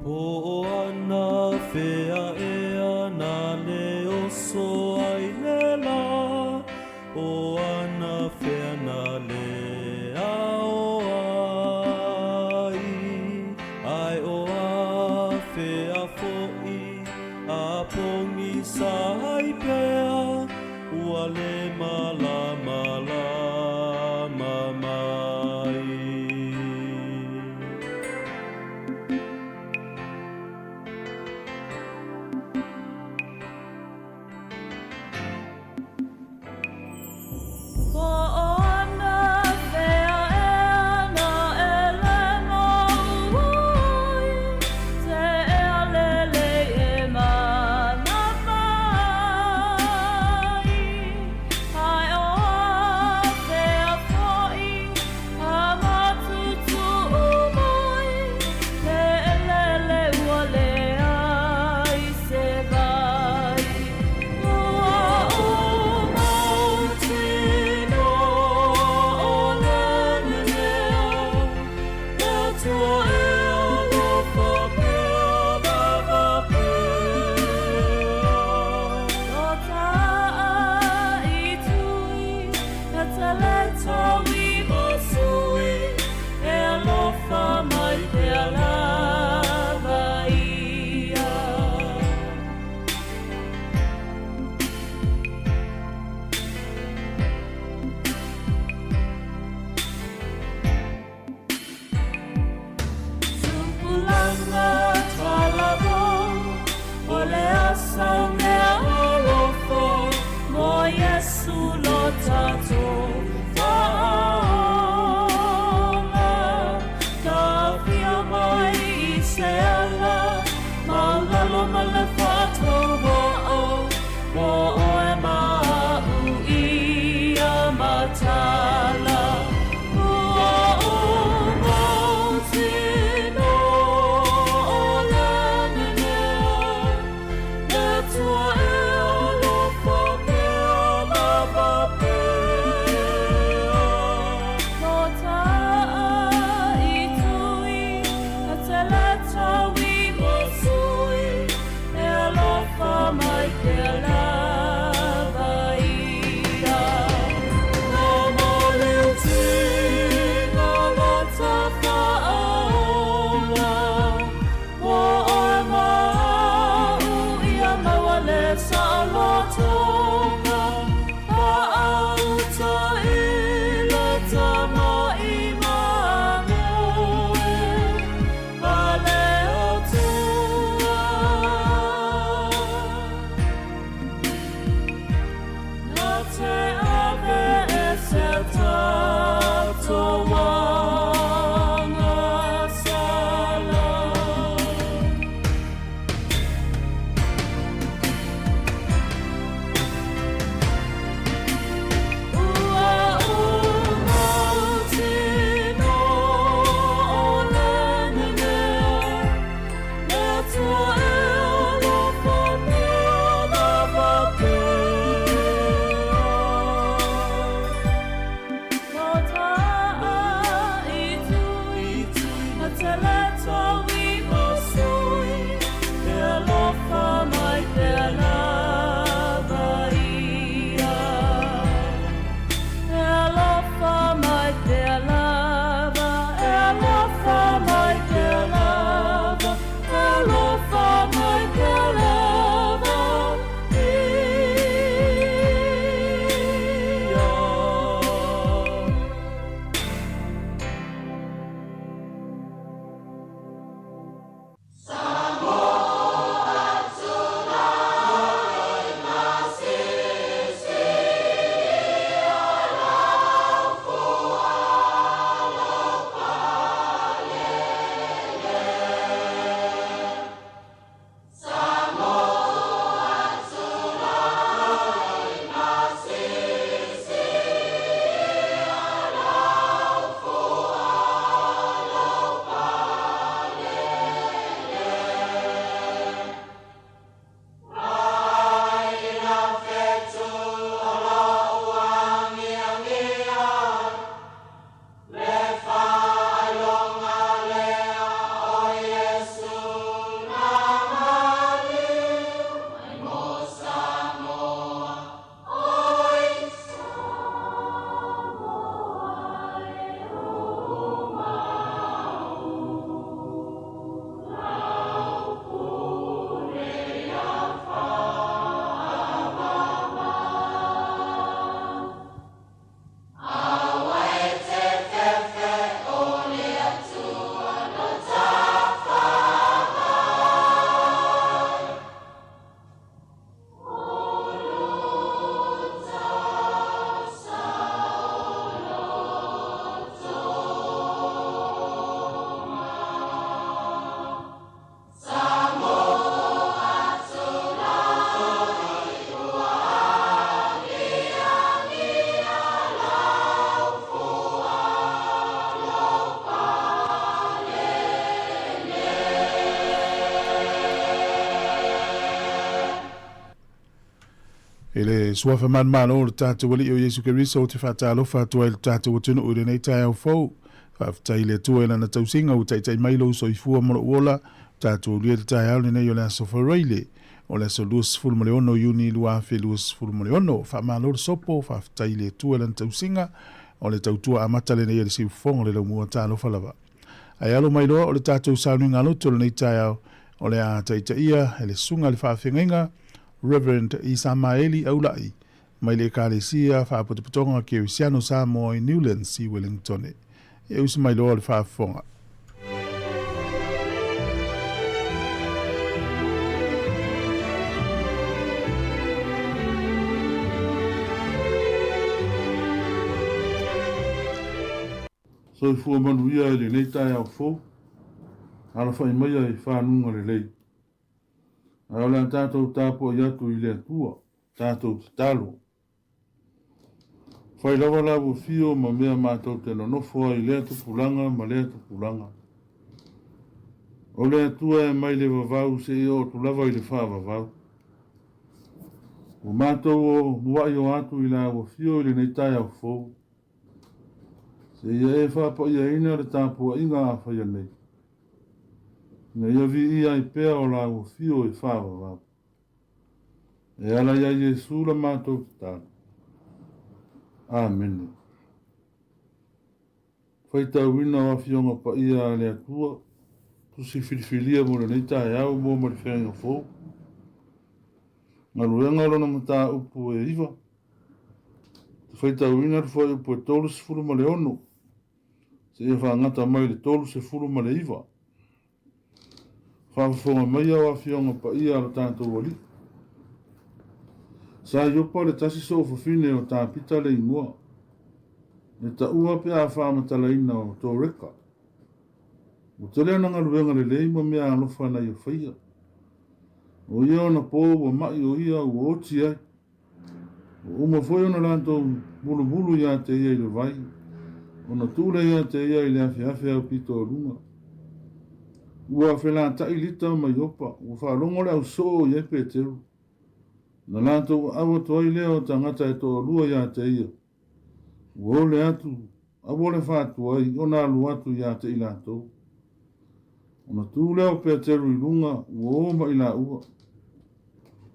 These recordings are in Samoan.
Po o ana fea ea na le oso ai le la, o ana fea na le ao ai, ai o a fea fo'i a pogisa ai pea, ua le malama mai. Po o I le Suafa manumalo o le tatou Alii o Iesu Keriso, ou te faatalofa atu ai i le tatou atunuu i lenei taeao fou. Faafetai i le Atua i Lana tausiga ua taitai mai lou soifua ma lou ola, ua tatou aulia le taeao lenei o le Aso Faraile, o le aso 26 Iuni 2026. Faamalo le sopo, faafetai i le Atua i Lana tausiga, o le tautua amata lenei a le Siufofoga o le Laumua. Talofa lava. Ae alo mai loa o le tatou sauniga loto i lenei taeao, o le a taitaia e le Susuga i le Faafeagaiga, Rev. Isamaeli Aulai, mai le Ekalesia Faapotopotoga Kerisiano Samoa i Newlands i Wellingtone. E usu mai loa le faafofoga. Soifua manuia i lenei taeao fou, alafai maia i fanuga lelei. Ae o le a tatou tapuai atu i le Atua, tatou tatalo. Fai lava la ua fio ma mea matou te nonofo ai i lea tupulaga ma lea tupulaga. O le Atua e mai le vavau seia oo atu lava i le faavavau. Ua matou o muai o atu i la ua fio i lenei taeao fou. Seia e faapaiaina le tapuaiga a faia nei. Ina ia viia ai pea o la ua fio e faavavau. E ala iā Iesu la matou tatalo. Amene. Faitauina o Afioga Paia a le Atua, tusi filifilia mo lenei taeao mua ma le feagaiga fou. Galuega o lona mataupu e 9. Te faitauina le fuaiupu e 36 seia faagata mai le 39. Faafofoga maia o Afioga Paia a lo tatou Alii. Sa Iopa le tasi soofafine o Tapita le igoa, e taua pe a faamatalaina o Toreka. Ua tele ana galuega lelei ma mea alofa na ia faia. O ia ona po ua ma'i o ia ua oti ai. Ua uma foi ona latou mulumulu ia te ia i le vai, ona tuu lea ia te ia i le afeafe aupito o luga. Ua felataʻi Lita ma Iopa, ua faalogo le ausoo i ai Peteru. Na latou aau atu ai lea o tagata e toalua ia te ia, ua ole atu, aua le faatuai ona alu atu ia te i latou. Ona tu lea o Peteru i luga, ua o ma i laua.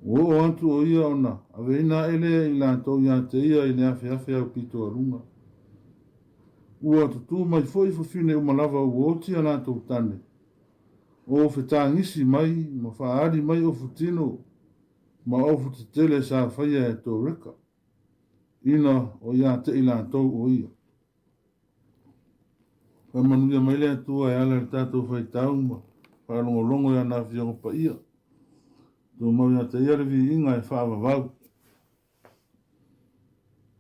Ua oo atu o ia ona aveina aʻe lea e i latou ia te ia i le afeafe aupito a luga. Ua tutū mai foi fafine uma lava ua oti a latou tane, o fetagisi mai ma faaali mai ofu tino ma ofu tetele sa faia e Toreka, ina o ia te i latou o ia. Faamanuia mai le Atua e ala i le tatou faitau ma faalogologo i ana Afioga Paia. Tumau ia te Ia le viiga e faavavau.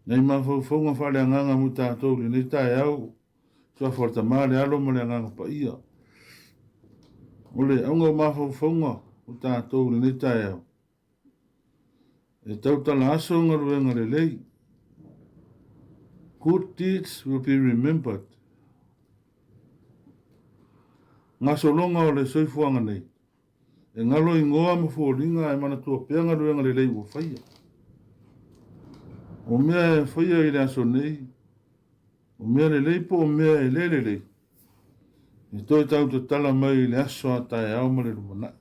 Nei mafaufauga faaleagaga mo tatou i lenei taeao, Suafa o le Tama, le Alo ma le Agaga Paia. O le auga o mafaufauga mo tatou i lenei taeao, E tautala aso galuega lelei. Good deeds will be remembered. Gasologa o le soifuaga nei, e galo igoa ma foliga ae manatua pea galuega lelei ua faia. O mea e faia i le aso nei, o mea lelei po o mea e le lelei, e toe tau tatala mai i le aso a taeao ma le lumanai.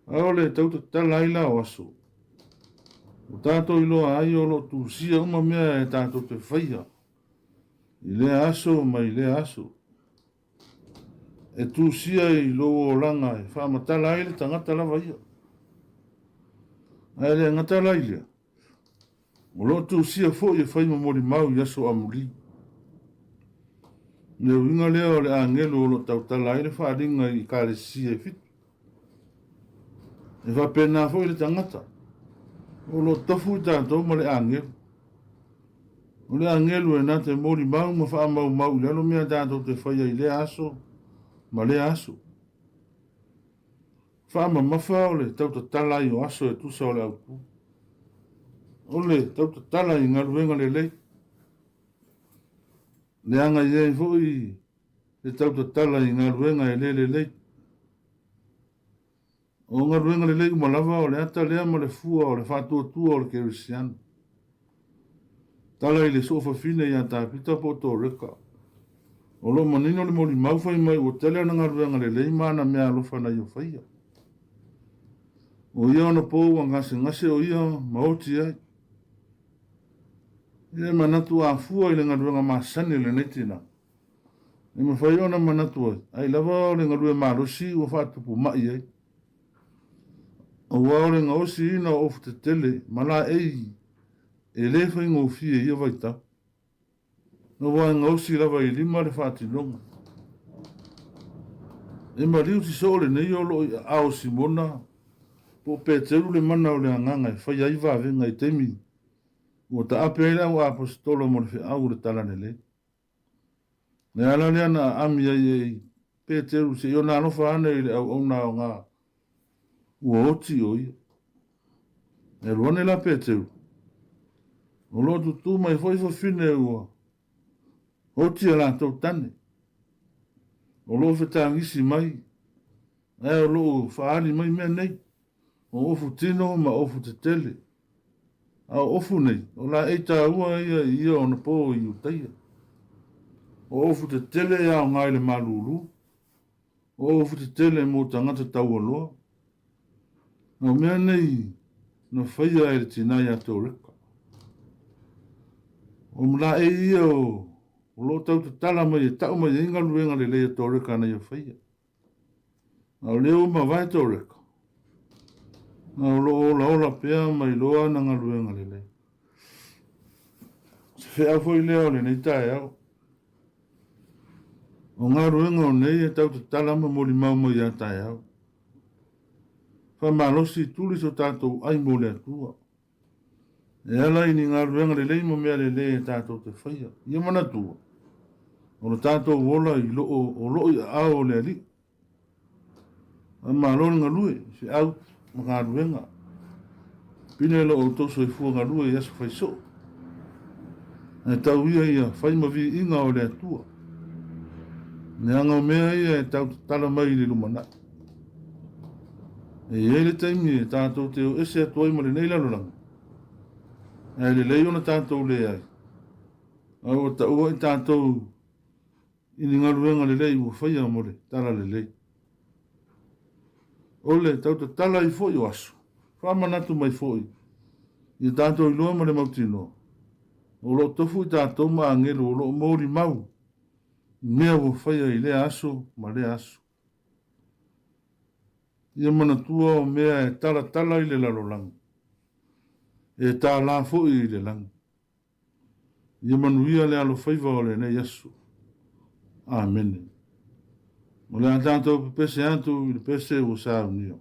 A o le tau tatala ai la o aso, ua tatou iloa ai o lo o tusia uma mea e tatou te faia i lea aso ma i lea aso. E tusia i lou olaga e faamatala ai le tagata lava ia. Ae le gata la i lea, O lo o tusia foi e fai ma molimau i aso amuli. O le uiga lea o le agelu o lo o tautala ai le faaaliga i Ekalesia e fitu. E faapena foi le tagata, o lo o tofu i tatou ma le agelu. O le agelu e na te molimau ma faamaumau i lalo mea tatou te faia i lea aso ma lea aso. Faamamafa o le tautatala ai o aso e tusa o le autu. O le tautatala i galuega lelei. Leaga i ai foi le tautatala i galuega e le lelei. O galuega lelei uma lava o le ata lea ma le fua o le faatuatua o le kerisiano. Tala i le soofafine ia Tapita po o Toreka. O lo o manino le molimau fai mai ua tele ana galuega lelei ma ana meaalofa na ia faia. O ia ona po ua gasegase o ia ma oti ai. E le manatu a fua i le galuega masani a lenei tina. E mafai ona manatu ai, ai lava o le galue malosi ua faatupu mai ai. Aua o le gaosiina o ofu tetele ma laei e le faigofie i ia vaitau. Aua e gaosi lava i lima le faatinoga. E maliu sisoo lenei o loo i aao o Simona po o Peteru le mana o le Agaga e faia ai vavega i taimi ua taape ai le au aposetolo mo le feau o le Talalelei. Le ala lea na aami ai e Peteru seia ona alofa ane i le auauna aoga ua oti o ia. E alu ane la Peteru, o lo o tutū mai foi fafine ua oti a latou tane. O lo o fetagisi mai, ae o lo o faaali mai mea nei, o ofu tino ma ofu tetele. A o ofu nei, o laei taua ia i ia ona po i Iutaia. O ofu tetele e aoga i le malūlū, o ofu tetele mo tagata taualoa. A o mea nei na faia e le tina ia Toreka. O laei ia o lo o tau tatala mai e tau mai ai galuega lelei a Toreka na ia faia. A o lea ua mavae Toreka, a o lo o olaola pea ma iloa ana galuega lelei. Se feau foi lea o lenei taeao. O galuega o nei e tau tatala ma molimau mai ia taeao. Faamalosi tuli so tatou ai mo le Atua. E ala i ni galuega lelei ma mea lelei e tatou te faia. Ia manatua, o le tatou ola i loo o loo i aao o le Alii. Faamalo le galue, feau ma galuega. Pine lo outou soifua galue i aso faisoo. Ae tau ia ia fai ma viiga o le Atua. Leaga o mea ia e tau tatala mai i le lumanai. E i ai le taimi e tatou te o ese atu ai ma lenei lalolagi, ae lelei ona tatou leai, a ua taua i tatou i ni galuega lelei ua faia mo le talalelei. O le tau tatala ai foi o aso, faamanatu mai foi ia tatou iloa ma le mautinoa, o lo o tofu i tatou ma agelu o lo o molimau i mea ua faia i lea aso ma lea aso. Ia manatua o mea e talatala i le lalolagi, e tālā foi i le lagi. Ia manuia le alofaiva o lenei aso. Amene. O le a tatou pepese atu i le pese ua saunia.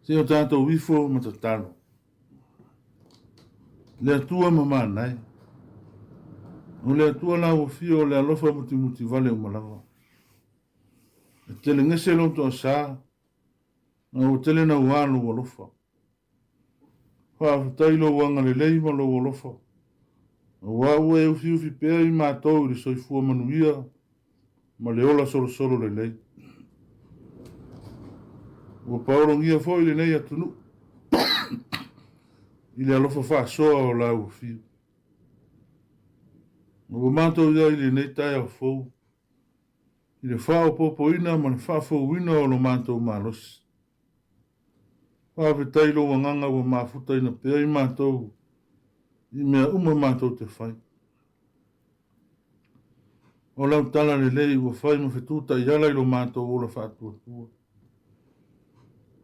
Se i o tatou ifo ma tatalo. Le Atua mamana e. O le Atua lauafia o le alofa mutimuti vale uma lava. E telegese lou toasa, a ua tele nauā lou alofa. Faafetai i lou agalelei ma lou alofa, aua ua e ufiufi pea i matou i le soifua manuia ma le ola solosolo lelei. Ua paologia foi lenei atunuu i le alofa faasoa o lau afio. Ua matou i ai i lenei taeao fou, i le faaopoopoina ma le faafouina o lo matou malosi. Faafetai i lou agaga ua mafutaina pea i matou i mea uma matou te fai. O lau tala lelei ua fai ma fetu taiala i lo matou ola faatuatua.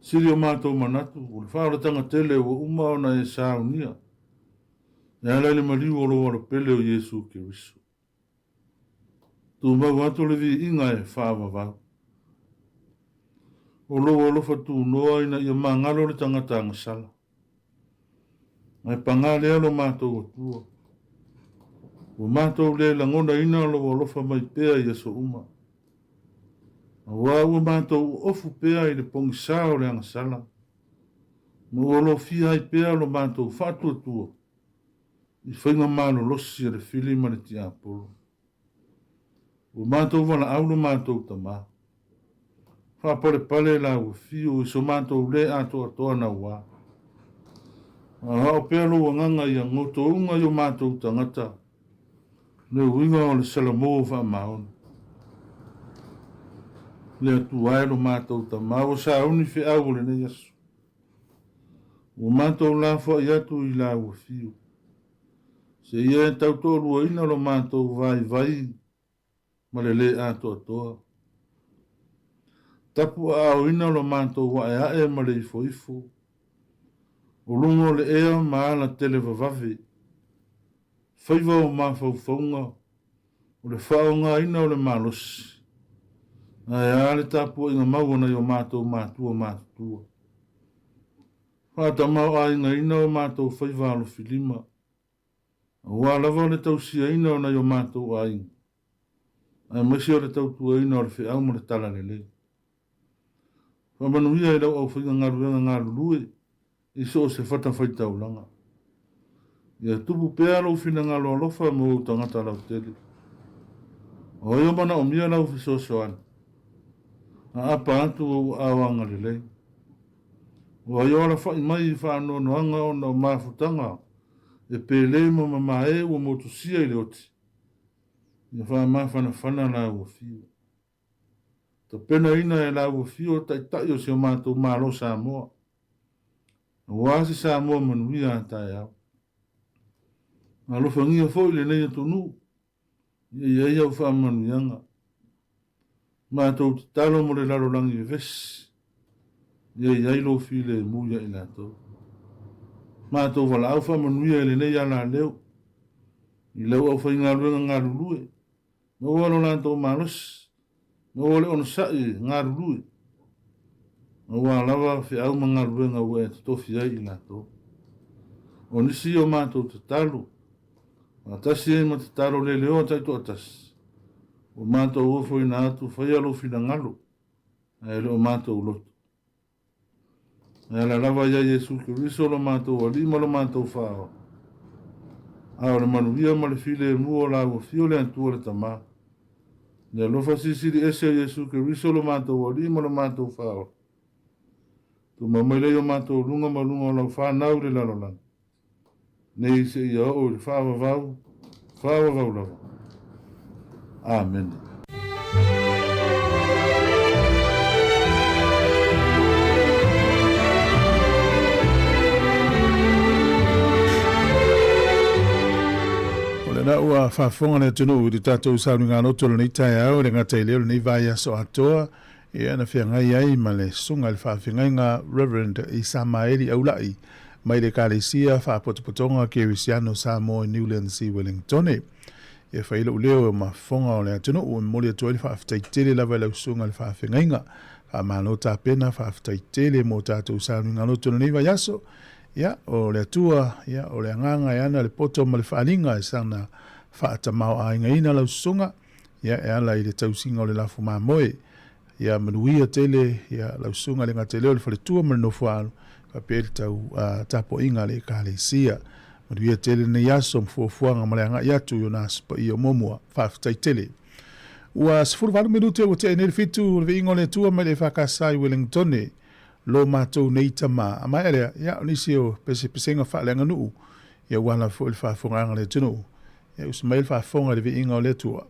Sili o matou manatu, o le faaolataga tele ua uma ona e saunia e ala i le maliu o lou Alo pele o Iesu Keriso. Tumau atu le viiga e faavavau. O lou alofa tunoa ina ia magalo le tagata agasala. Ae pagā lea lo matou Atua. Ua matou le lagonaina lou alofa mai pea i aso uma. Aua ua matou ofu pea i le pogisā o le agasala, ma ua lofia ai pea lo matou faatuatua i faiga malolosi a le fili ma le tiapolo. Ua matou valaau lo matou Tama. Faapalepale la ua fiu i so matou lē atoatoa nauā. Aoao pea lou agaga ia gotouga i o matou tagata, le uiga o le Salamo faamaoni. Le Atua e lo matou Tama ua sauni feau o lenei aso. Ua matou lafoai atu i la ua fiu. Seia e tau toaluaina lo matou vaivai ma le lē atoatoa. Tapuaaoina lo matou aeae ma le ifoifo. O luga o le ea ma ala televavave. Faiva o mafaufauga o le faaaogaina o le malosi, ae a le tapuaiga mau a nai o matou matua matutua. Faatamaoaigaina o matou faiva alofilima, aua lava le tausiaina o nai o matou aiga, aemaise o le tautuaina o le feau ma le talalelei. Faamanuia i lau aufaiga galuega galulue i so o se fatafaitaulaga. Ia tupu pea lou finagalo alofa mo ou tagata lautele. O ai o manaomia lau fesoasoani? Aapa atu ou aao agalelei. O ai o alafai mai i faanoanoaga ona o mafutaga e pele ma mamae ua motusia i le oti? Ia faamafanafana la ua fiu. Tapenaina e la ua fiu taitai o si o matou Malo Samoa, aua se Samoa manuia a taeao. Alofagia foi lenei atunuu, ia i ai au faamanuiaga. Matou tatalo mo le lalolagi vevesi, ia i ai lou filemu ia i latou. Matou valaau faamanuia i lenei alaleo, i lau aufaigaluega galulue, Maua lo latou malosi, maua le onosai e galulue, aua lava feau ma galuega ua e totofi ai i latou. O nisi o matou tatalo, faatasi ai ma tatalo leleoa taitoatasi, ua matou ofoina atu faia lou finagalo, ae le o matou loto. E ala lava ia Iesu Keriso lo matou Alii ma lo matou Faaola. A o le manuia ma le filemu o la ua fio le Atua le Tama. Le alofa silisili ese o Iesu Keriso lo matou Alii ma lo matou Faaola. Tumau mai lea i o matou luga ma luga o lau fanau i le lalolagi. Nei seia oo i le faavavau, faavavau lava. Amene. O lena ua faafofoga le atunuu i le tatou sauniga loto o lenei taeao i le gata i lea o lenei vaiaso atoa, ia na feagai ai ma le Susuga i le Faafeagaiga Reverend Isamaeli Aulai mai le Ekalesia Faapotopotoga Kerisiano Samoa i Newlands i Wellingtone. E fai lou leo e ma fofoga o le atunuu e momoli atu ai le faafetai tele lava i lau susuga i le faafeagaiga. Faamalo tapena, faafetai tele mo tatou sauniga loto i lenei vaiaso. Ia, o le Atua, ia, o le Agaga e ana le poto ma le faaaliga e saga faatamaoaigaina lau susuga, ia, e ala i le tausiga o le lafo mamoe. Ia manuia tele, ia, lau susuga i le gata i lea o le faletua ma le nofoaalo, faapea le tau uh, tapuaiga a le Ekalesia. Manuia tele lenei aso ma fuafuaga ma le agai atu i ona aso paia o muamua. Faafetai tele. Ua 18 minute ua tea nei le fitu o le viiga o le Atua mai le EFKS i Wellingtone. Lo matou nei tama. A maea lea, ia, o nisi o pesepesega faaleaganuu, ia ua ala foi le faafofogaaga a le atunuu. Ia usu mai le faafofoga i le viiga o le Atua.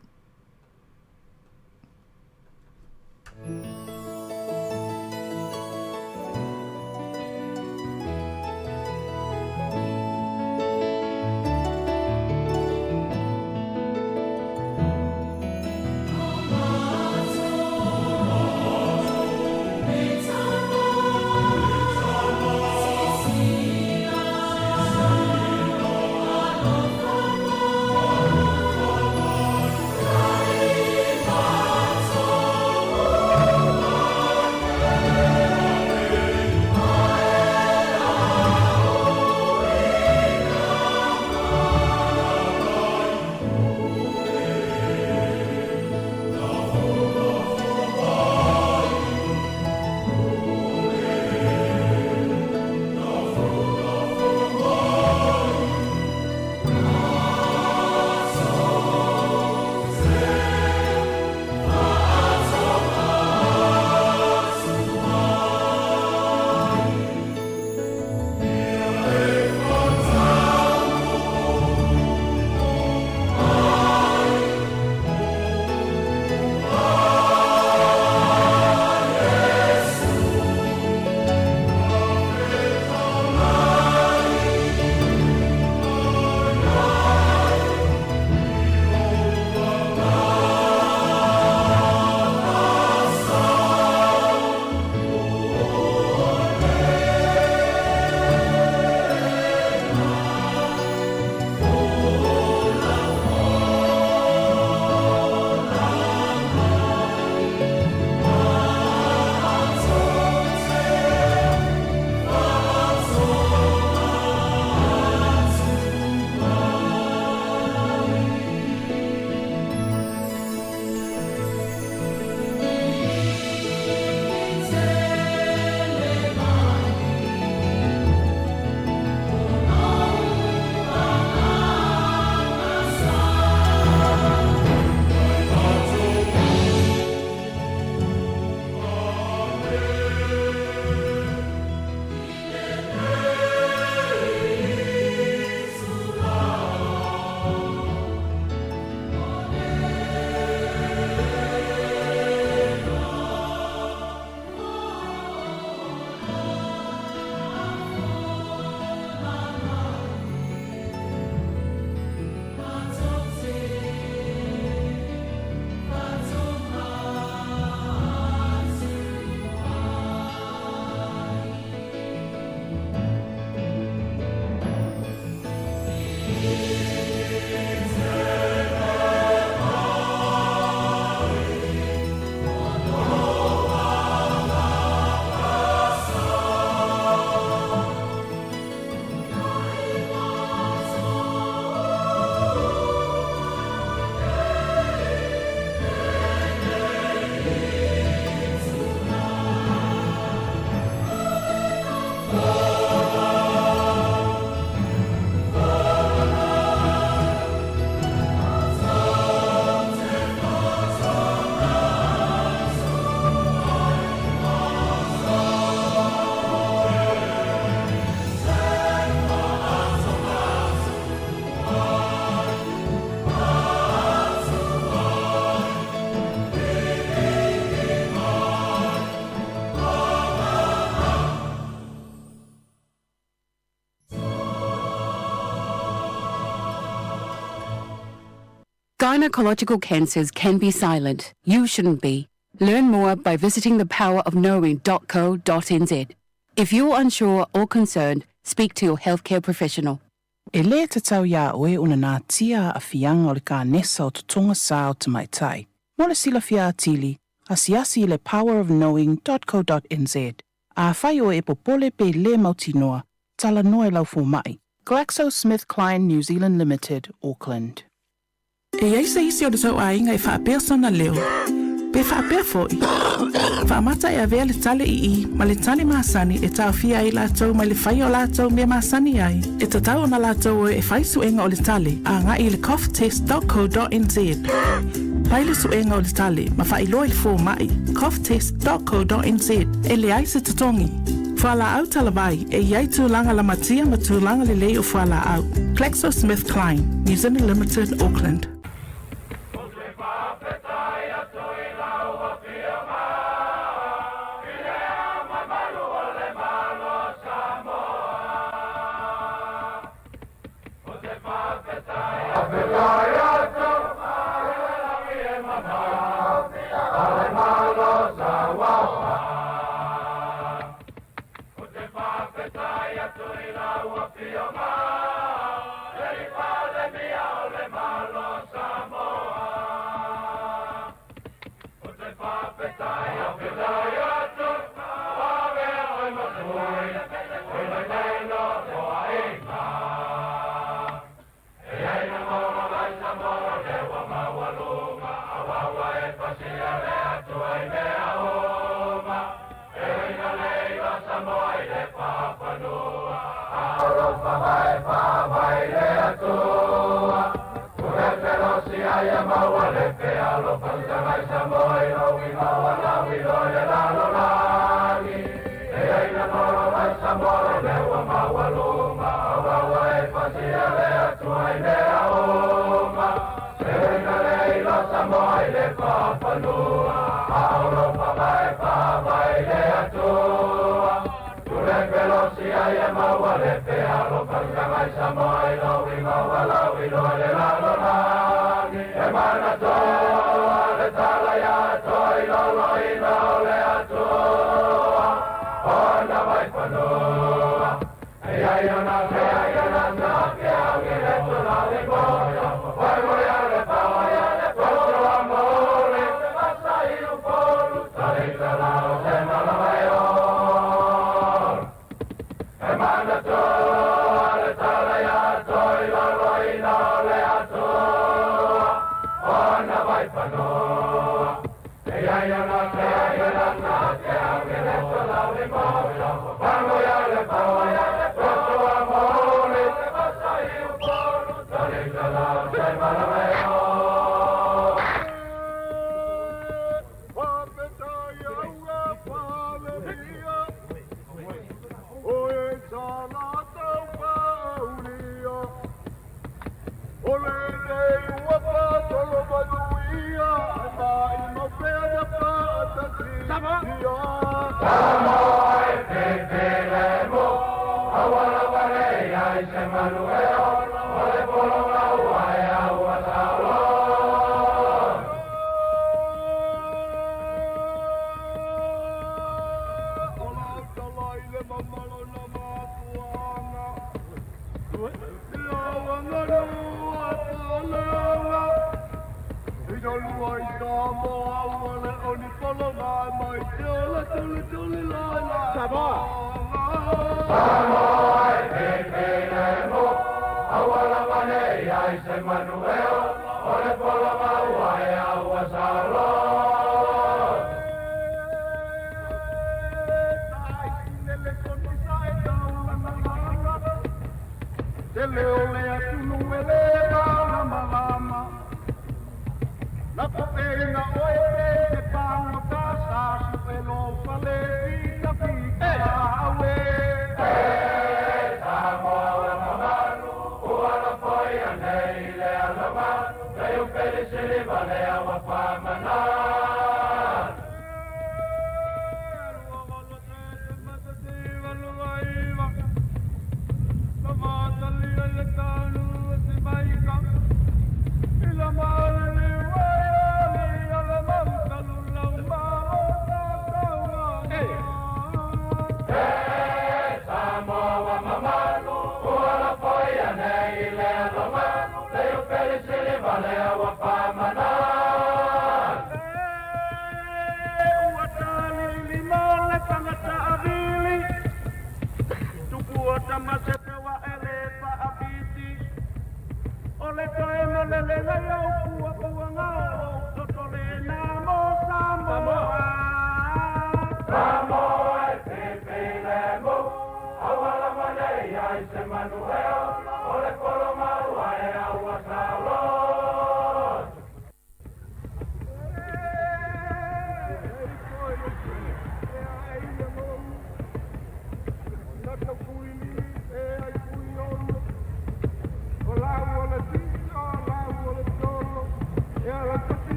Gynecological cancers can be silent. You shouldn't be. Learn more by visiting thepowerofknowing.co.nz. If you're unsure or concerned, speak to your healthcare professional. E lē tatau iā oe ona natia aafiaga o le kanesa o totoga sā o tamaitai. Mo le silafia atili, asiasi i le powerofknowing dot co dot nz. Afai oe e popole pe lē mautinoa, talanoa i lau fomai. GlaxoSmithKline New Zealand Limited, Auckland. E i ai se isi o le tou aiga e faapea sona leo, pe faapea foi. Faamata e avea le tale ii ma le tale masani e taofia ai latou mai le faia o latou mea masani ai. E tatau ona latou o e fai suega o le tale agai i le coughtest.co.nz. Fai le suega o le tale ma faailoa i le fomai, coughtest.co.nz, e leai se totogi. Fualaau talavai, e i ai tulaga lamatia ma tulaga lelei o fualaau. GlaxoSmithKline, New Zealand Limited, Auckland.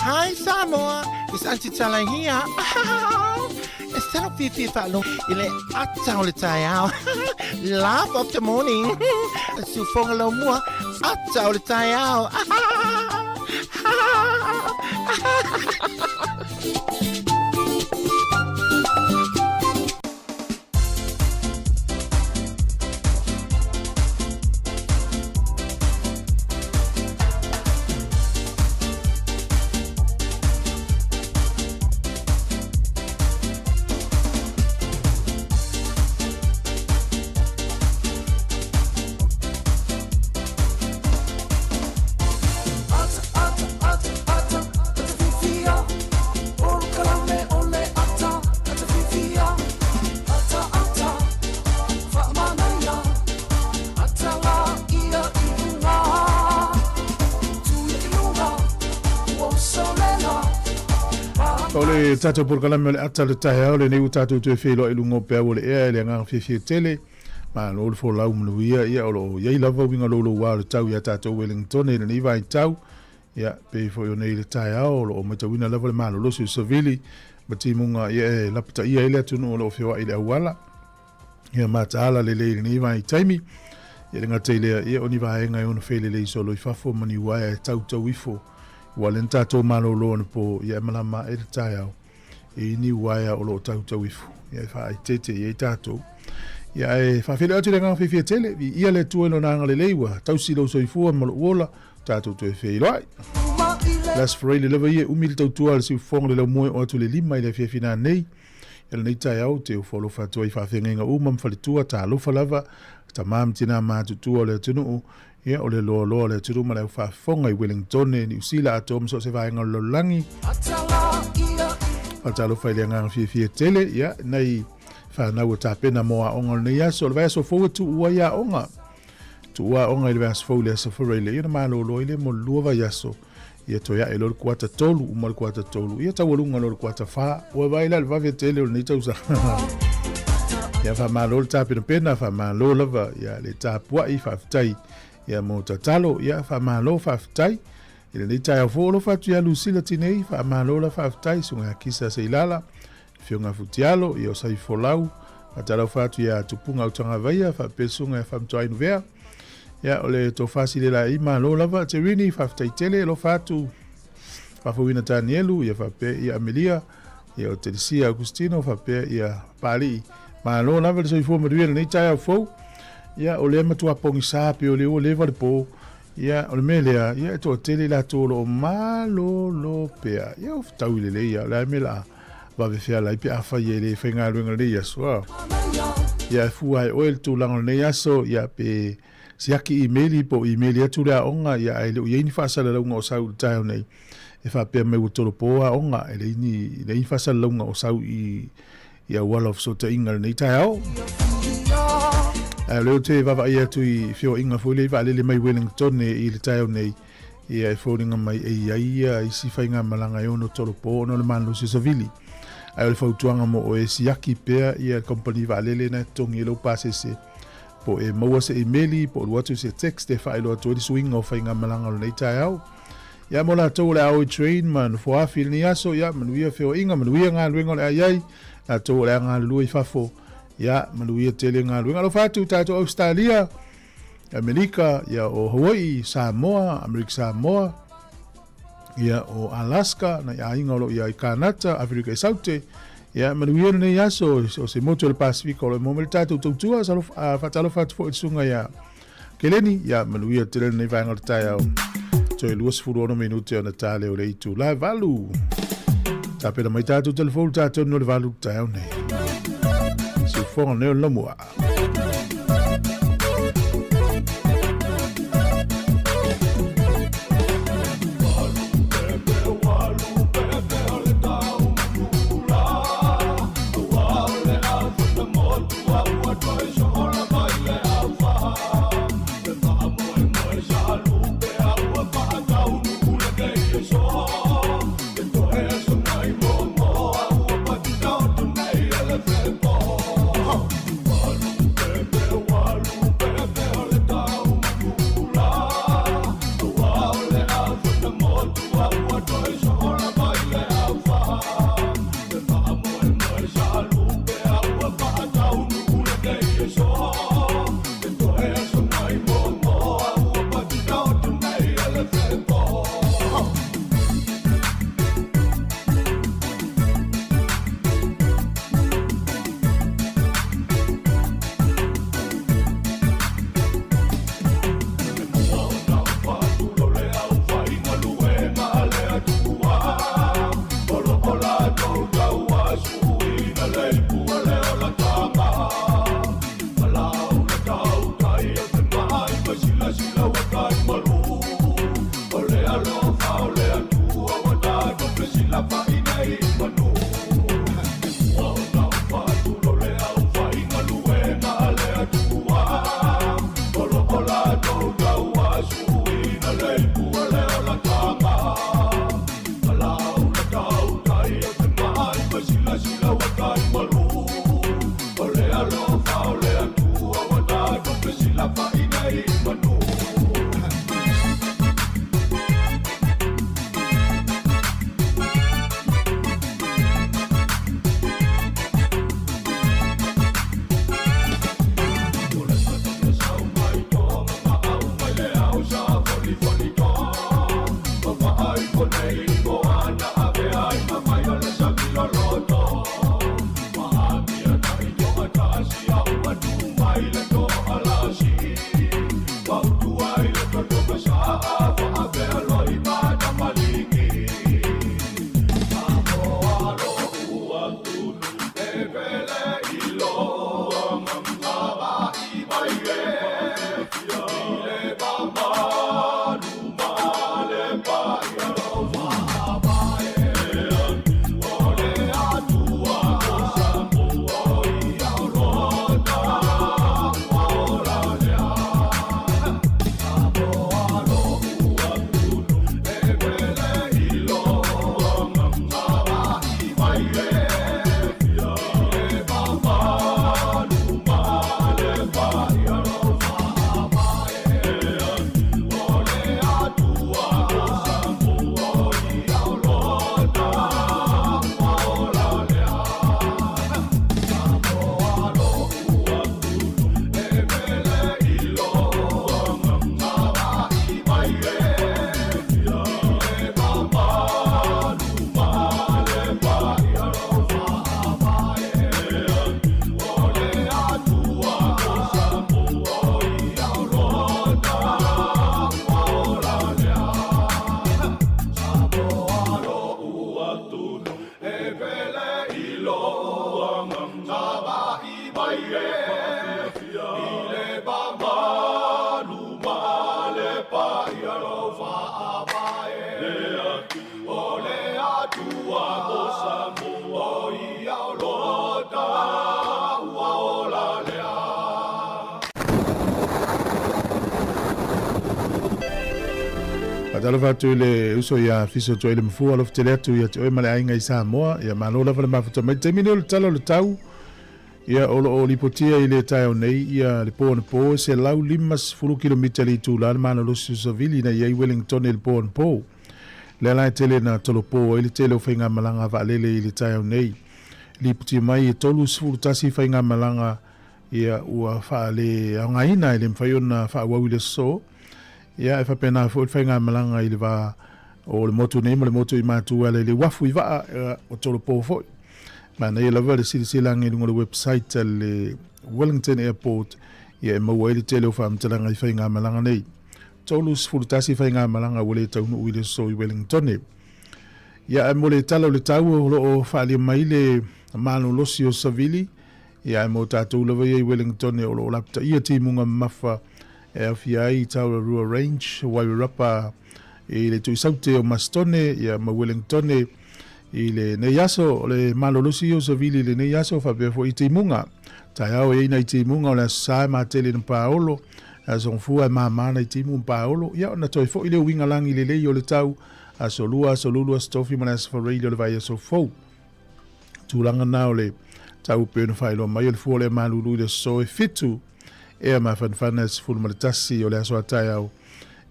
Hi Samoa, it's Auntie Tala here. E salo fiafia faalogo i le ata o le taeao. Laugh of the morning. Siufoga laumua, ata o le taeao. O le tatou polokalame o le ata o le taeao lenei ua tatou toe feiloai i luga o peau o le ea i le agaga fiafia tele. Malo le folau manuia, ia o lo o i ai lava uiga louloua o le tau iā tatou Wellingtone i lenei vaitau. Ia, pei foi o nei i le taeao o lo o matauina lava le malolosi o savili ma timuga ia e lapataia ai le atunuu o lo o feoai i le auala. Ia mataala lelei i lenei vaitaimi. Ia le gata i lea, ia o ni vaega e ono felelei solo i fafo ma ni uaea e tautau ifo. Ua le na tatou malolo anapo, ia e malama ae le taeao i ni uaea o lo o tautau ifo. Ia e faaeteete i ai tatou. Ia ae faafeiloai atu i le agaga fiafia tele, viia le Atua i Lona agalelei ua tausi lou soifua ma lou ola, tatou toe feiloai. Last Friday lava ia e umi le tautua a le siufofoga o le laumoe o atu i le 5 i le afiafi nanei. Ia lenei taeao ou te ofo alofa atu ai i faafeagaiga uma ma faletua, talofa lava, tama ma tina matutua o le atunuu, ia o le loaloa o le atunuu ma le au faafofoga i Wellingtone, Niu Sila atoa ma so o se vaega o le lalolagi. Faatalofa i le agaga fiafia tele, ia nai fanau ua tapena mo aoga o lenei aso. O le vaiaso fou e tuua ai aoga. Tuua aoga i le vaiaso fou i le aso Faraile, ia ona malolo ai lea mo le 2 vaiaso. Ia toe ae loa le kuata 3, uma le kuata 3, ia taualuga loa le kuata 4. Ua vaai la i le vave tele o lenei tausaga. Ia faamalo le tapenapena, faamalo lava ia le tapuai, faafetai ia mo tatalo, ia faamalo faafetai. I lenei taeao fou alofa atu ia Lucila Tinei, faamalo la faafetai, susuga ia Kisa Seilala, Afioga Futialo, ia o Saifolau, faatalofa atu ia Tupuga Autagavaia, faapea susuga ia Faamatuainuvea. Ia o le tofa silela i malo lava Terini, faafetai tele, alofa atu. Faafouina Tanielu, ia faapea ia Amelia, ia o Telesia Augustino, faapea ia Papalii. Malo lava le soifua manuia i lenei taeao fou. Ia, o lea e matua pogisa pei o lea ua leva le po. Ia, o le mea lea, ia e toatele i latou o lo o malolo pea. Ia, ua fetaui lelei lava, o le a le mea o le a vave feala ai pe afai e le faigaluega i lenei aso. A. Ia, e fua e oe le tulaga o lenei aso, ia, pe siaki imeli po o imeli atu le aoga, ia, ae le o i ai ni faasalalauga o sau i le taeao nei, e faapea mai ua tolopo aoga, e leai ni, leai ni faasalalauga o sau i, i auala o fesootaiga i lenei taeao. Ae o lea ou te vaavaai atu i feoaiga foi lea i vaalele mai Wellington i le taeao nei, ia e foliga mai e i ai ia isi faigamalaga e ono tolopo ona o le malolosi o savili. Ae o le fautuaga mo oe, siaki pea ia le kamupani vaalele na e totogi ai lou pasese, po e maua se imeli, po o alu atu se text e faailoa atu ai le suiga o faigamalaga o lenei taeao. Ia mo latou o le a o i train ma nofoafi i lenei aso, ia manuia feoaiga, manuia galuega o le a i ai, latou o le a galulue i fafo, ia manuia tele galuega. Alofa atu tatou Ausetalia, Amerika, ia o Hawaii, Samoa, Amerika Samoa, ia o Alaska, nai aiga o lo o i ai Kanata, Aferika i Saute, ia manuia lenei aso o se motu o le Pasifika o lo o maua mai le tatou tautua, faatalofa atu foi i le susuga ia Keleni, ia manuia tele lenei vaega o le taeao. Toe 26 minute ona ta lea o le itula e 8. Tapena mai tatou telefonu tatou no le 8 taeao nei. Siufoga nei o le lamua. e faafiafia i le mamalu ma le paia lou faavae. Le Atua, o le Atua mo Samoa, o ia o lo taua ola lea. Faatalofa atu i le uso ia Fiso Toele Mafua, alofa tele atu ia te oe ma le aiga i Samoa. Ia malo lava le mafuta mai. Taimi nei o le tala o le tau, ia o lo o lipotia i le taeao nei ia le po anapo e 150 kilomita le itula le malolosi o savili na i ai Wellington i le po anapo. Lea la e tele na tolopo ai le tele o faigamalaga a vaalele i le taeao nei. Lipotia mai e 31 faigamalaga ia ua faaleaogaina e le mafai ona faaauau i le aso. Ia e faapena foi le faigamalaga i le va o le motu nei ma le motu i Matu e ala i le uafu i vaa o tolopo foi. Manaia lava le silasilaga i luga o le website a le Wellington Airport ia e maua ai le tele o faamatalaga i faigamalaga nei. 31 faigamalaga ua le taunuu i le aso i Wellingtone. Ia ae mo le tala o le tau o lo o faaalia mai le malolosi o savili, ia ae mo tatou lava ia i Wellingtone o lo o lapataia timuga mamafa e aofia ai Taurarua Range, Wairarapa i le tuisaute o Mastone ia ma Wellingtone i lenei aso. O le malolosi o savili i lenei aso faapea foi i timuga. Taeao e i ai nai timuga o le Aso Sa e matele na paolo, Aso Gafua e māmā nai timu ma paolo, ia ona toe foi le uiga lagi lelei o le tau, Aso Lua, Aso Lulu, Aso Tofi ma le Aso Faraile o le vaiaso fou. Tulaga na o le tau pei ona faailoa mai o le fua o le malulu i le aso e 7 ea mafanafana e 11 o le aso a taeao.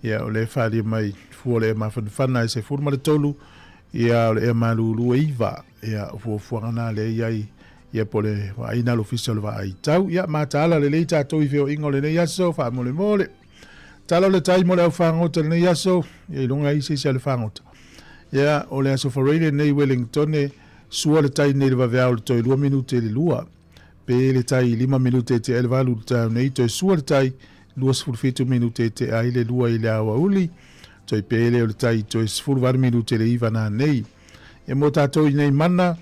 Ia o le faaalia mai fua o le ea mafanafana e 13 ia o le ea malulu e 9. Ia o fuafuaga na lea i ai ia po o le vaaiga a le Ofisa o le Vaai Tau. Ia mataala lelei tatou i feoaiga o lenei aso faamolemole. Tala o le tai mo le au fagota i lenei aso, ia iloga ai se isi a le fagota. Ia, o le aso Faraile nei Wellingtone, sua le tai nei le vaveao i le toe 2 minute i le 2. Pe le tai i 5 minute e tea ai le 8 i le taeao nei, toe sua le tai 27 minute e tea ai le 2 i le aoauli, toe pe lea o le tai toe 18 minute i le 9 nanei. Ia mo tatou i nei mana,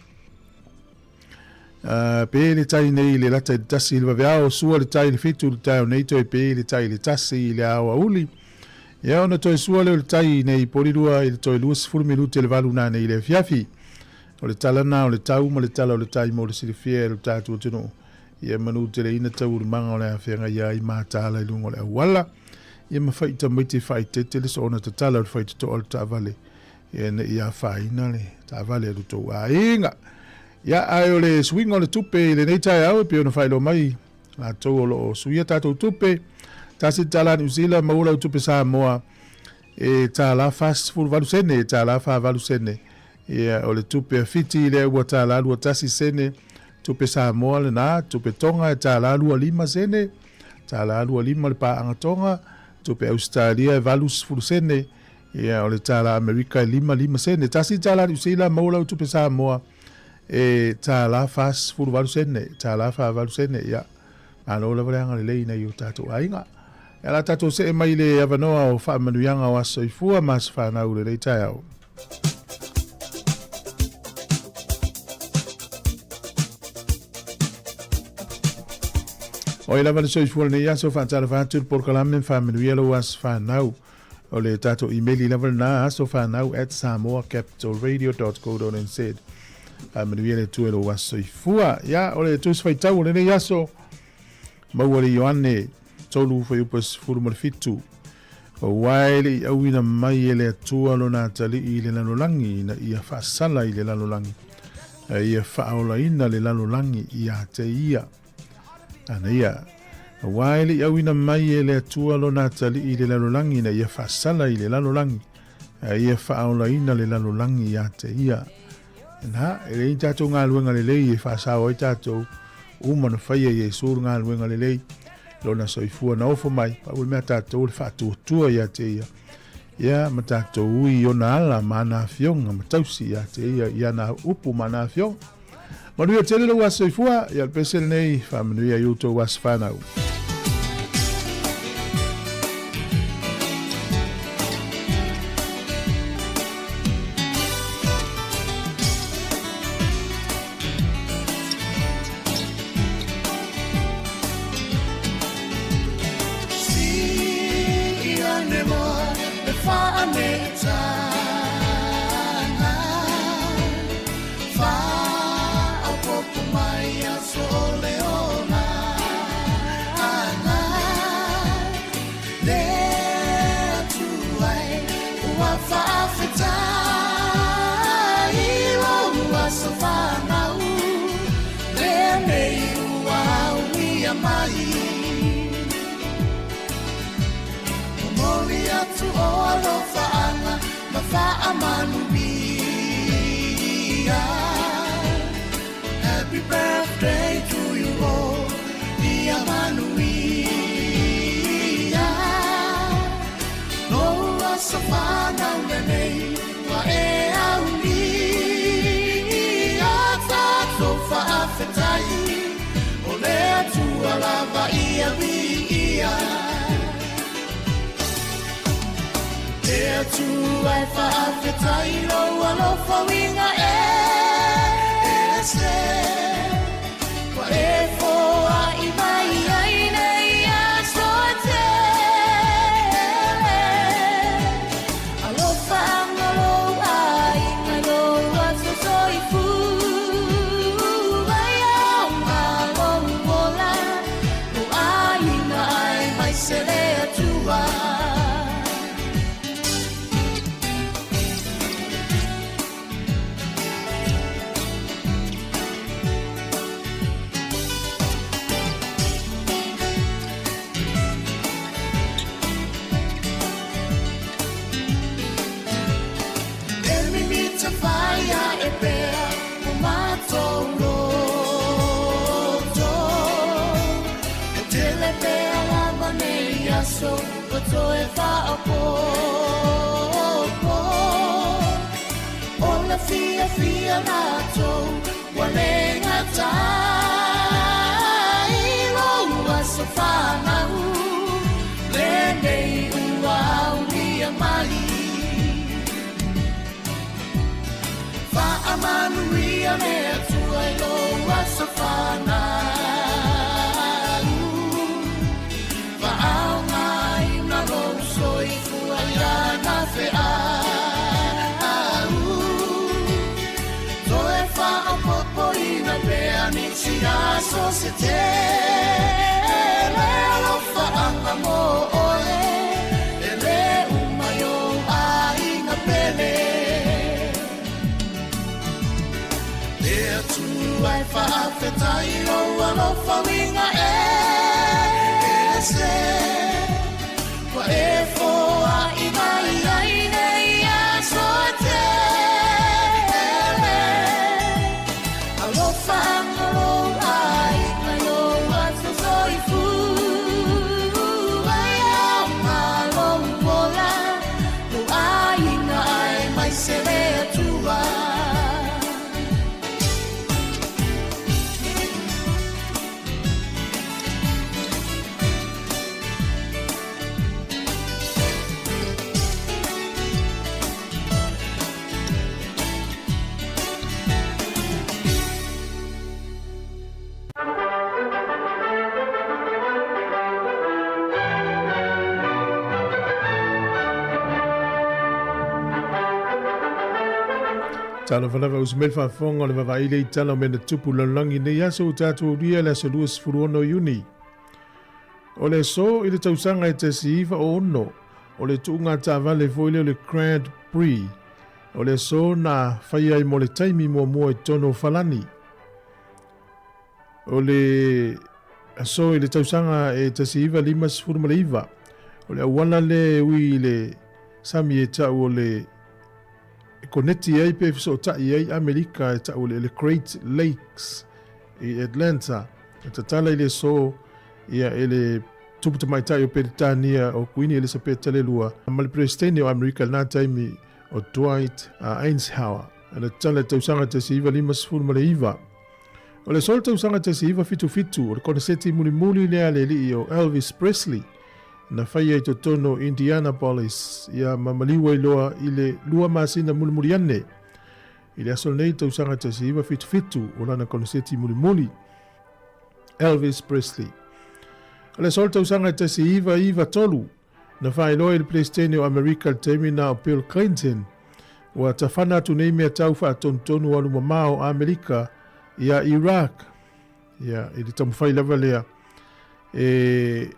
Pe le tai nei i le lata i le 1 i le vaveao, sua le tai i le 7 i le taeao nei, toe pe le tai i le 1 i le aoauli. Ia ona toe sua lea o le tai nei i Porirua i le toe 20 minute le 8 nanei i le afiafi. O le tala na o le tau ma le tala o le tai mo le silafia e lo tatou atunuu. Ia manu teleina taualumaga o le a feagai ai mataala i luga o le auala. Ia ma faita mai te faaeteete le soona tatala o le faitotoa o le taavale. Ia ne i afaina le taavale a lo tou aiga. Ia, ae o le suiga o le tupe i lenei taeao e pei ona faailoa mai latou o lo o suia tatou tupe. $1 Niu Sila, maua lau tupe Samoa e $1.48 sene, e $1.48 sene. Ia, o le tupe a Fiti lea ua $1.21 sene, tupe Samoa lena, tupe Tonga e $1.25 sene, $1.25 le paaga Tonga, tupe Ausetalia e 80 sene, Ia, o le tālā Amerika e 55 sene. $1 Niu Sila, maua lau tupe Samoa e $1.48 sene, $1.48 sene. Ia, malo lava le agalelei i nai o tātou aiga. Ia la tātou see mai le avanoa o faamanuiaga o aso soifua ma aso fanau lenei taeao. Oi lava le soifua lenei aso, faatalofa atu le polokalame ma faamanuia lou aso fanau. O le tatou imeli lava lena, asofanau@samoacapitalradio.co.nz. Faamanuia le Atua i lou aso soifua. Ia, o le Tusi Faitau o lenei aso, maua le Ioane 3 fuaiupu 17. Aua e le i auina mai e le Atua lona atalii i le lalolagi ina ia faasala i le lalolagi, a ia faaolaina le lalolagi ia te ia. Ana ia, aua e le i auina mai e le Atua lona atalii i le lalolagi ina ia faasala i le lalolagi, a ia faaolaina le lalolagi ia te ia. Na, e leai ni tatou galuega lelei e faasao ai tatou, uma na faia e Iesu le galuega lelei, lona soifua na ofo mai, pau le mea tatou o le faatuatua ia te ia, ia ma tatou ui i ona ala ma ana afioga ma tausi ia te ia i ana upu ma ana afioga. Manuia tele lou aso soifua, ia le pese lenei, faamanuia i outou aso fanau. faaneetaga Faaopoopo mai aso o le ola aga Le Atua e ua faafetai lou aso fanau Lenei ua aulia mai Momoli atu o alofaaga ma faamanuia Happy birthday to you all Ia manuia Lou aso fanau lenei Ua e aulia Tatou faafetai O le Atua lava ia viia Le Atua e faafetai lou alofa uiga e ese Ua e foai mai ai nei aso e tele Alofa anga lou aiga lou aso soifua Ia lou ola lou aiga aemaise le Atua. E mimita fai ae pea o matou loto E tele pea lava nei aso ua toe faaopoopo O le fiafia latou ua le gata i lou aso fanau Lenei ua aulia mai Faamanuia le Atua i lou aso fanau Faaaogaina lou soifua i lana feau Toe faaopoopoina pea nisi aso se tele Alofaaga mo oe e le uma i ou aiga pele Le Atua e faafetai lou alofa uiga ese Ua e foai mai ai nei aso e tele Alofa anga lou aiga lou aso soifua Ia lou ola lou aiga aemaise le Atua. Talofa lava uso mai le faafofoga o le vavaai lea i tala o mea na tupu lalolagi nei aso ua tatou aulia le aso 26 Iuni. O le aso i le tausaga e 1906, o le tuuga taavale foi lea o le Grand Prix, o le aso na faia ai mo le taimi muamua i totonu o Falani. O le aso i le tausaga e 1959, o le auala lea e ui i le sami e tau o le e koneti ai pe fesootai ai Amerika e tau o le Great Lakes i Atlanta. E tatala i le aso ia e le tupu tamaitai o Peretania o Kuini Elisapeta le Lua ma le Peresetene o Amerika i lena taimi o Dwight Eisenhower. Na tatala i le tausaga 1959. O le aso o le tausaga 1977, o le koneseti mulimuli lea a le alii o Elvis Presley na faia i totonu o Indianapolis ia ma maliu ai loa i le 2 masina mulimuli ane. I le aso lenei i le tausaga 1977, o lana koneseti mulimuli. Elvis Presley. O le aso o le tausaga 1993, Na faailoa i le Peresetene o Amerika i le taimi na o Bill Clinton, ua tafana atu nei mea tau faatonutonu o alumamao o Amerika ia Iraq. Ia, i le taumafai lava lea e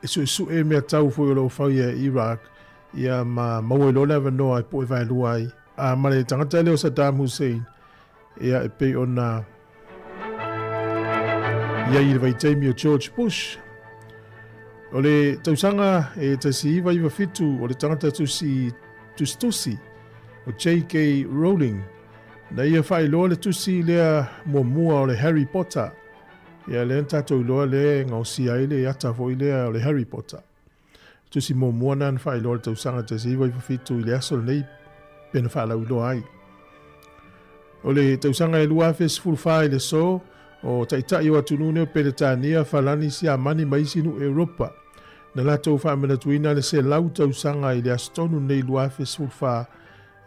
e suesue mea tau foi o lo o faia e Iraq, ia ma maua ai loa le avanoa e poe vaelua ai. A ma le tagata lea o Saddam Hussein, ia e pei ona i ai i le vaitaimi o George Bush. O le tausaga e 1997 o le tagata tusi tusitusi o J.K. Rowling na ia faailoa le tusi lea muamua o le Harry Potter. Ia lea na tatou iloa lea e gaosia ai le ata foi lea o le Harry Potter. Tusi muamua na na faailoa le tausaga 1997 i le aso lenei pe na faalauiloa ai. O le tausaga e 2014 i le so o taitai o atunuu nei o Peretania, Falani, Siamani ma isi nuu Europa na latou faamanatuina le 100 tausaga i le aso tonu lenei 2014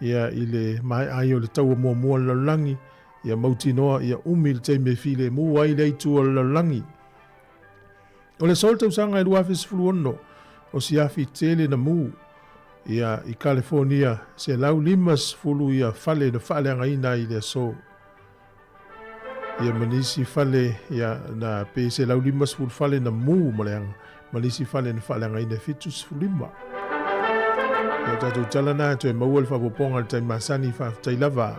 ia i le maea ai o le taua muamua o le lalolagi ia mautinoa ia umi le taimi e filemu ai lea itu o le lalolagi. O le aso o le tausaga e 2016, o si afi tele na mu ia i California, 150 ia fale na faaleagaina ai i le aso. Ia ma nisi fale ia na pe 150 fale na mu ma leaga, ma nisi fale na faaleagaina e 75. Ia o tatou tala na toe maua le faaopoopoga i le taimi masani, faafetai lava.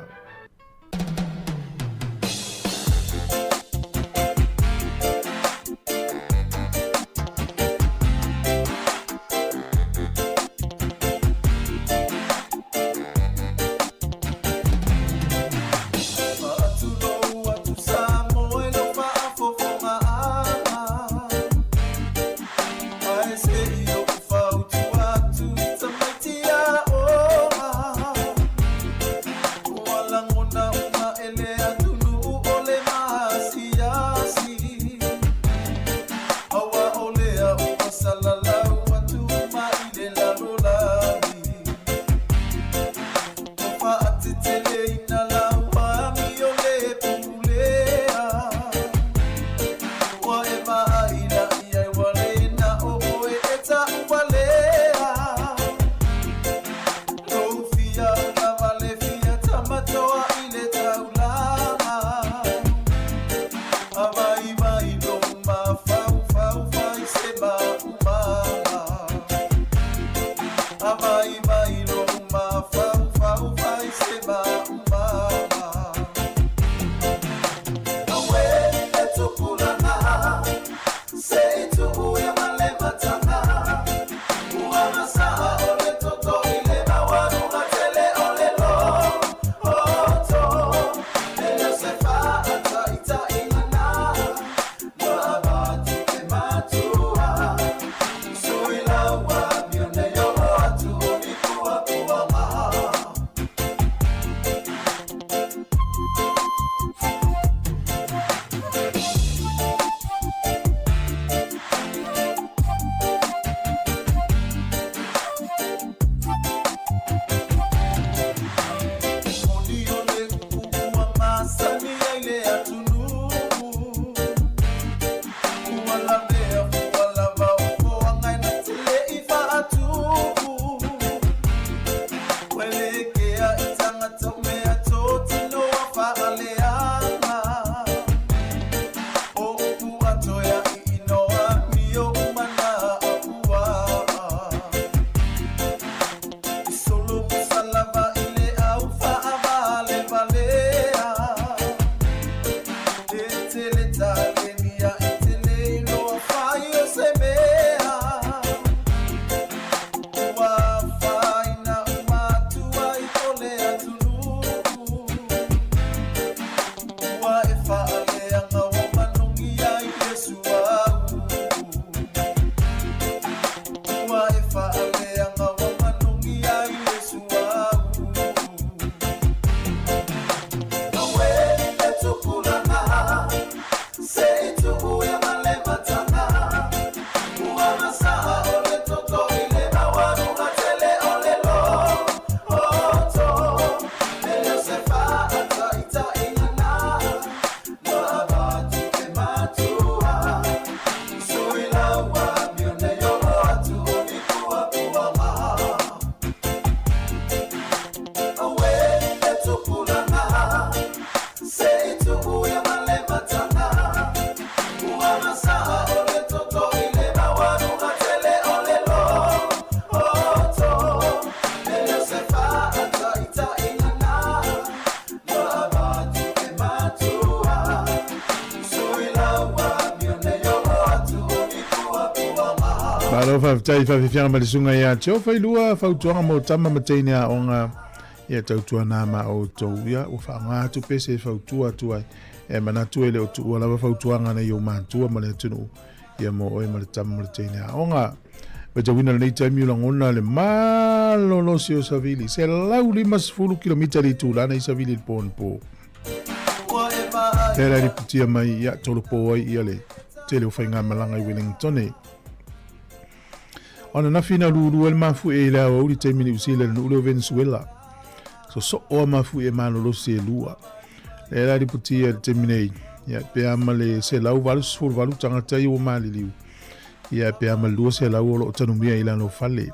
Ua lagona uma e le atunuu o le maasiasi. Aua o lea ua salalau atu uma i le lalolagi. Ua faateteleina lau amio le pulea. Ua e vaai la i ai ua le na o oe e taʻualea. Malo faafetai faafiafiaga ma le susuga ia Teo Failua fautuaga mo tama ma teine aoga ia tautuana ma outou ia ua faaaoga atu pe se fautua atu ai e manatu e le o tuua lava fautuaga nei o matua ma le atunuu ia mo oe ma le tama ma le teine aoga. Matauina lenei taimi o lagona le malolosi o Savili, 150 kilomita le itula na i Savili i le po anapo. Lea la lipotia mai ia tolopo ai ia le tele o faigamalaga i Wellingtone. O ananafi na lulu ai le mafuie i le aoauli taimi Niu Sila i le nuu lea o Venezuela. Sosoo a mafuie malolosi e lua. Lea la lipotia i le taimi nei, ia pe a ma le 188 tagata ia ua maliliu. Ia pe a ma le 200 o lo o tanumia i lalo fale.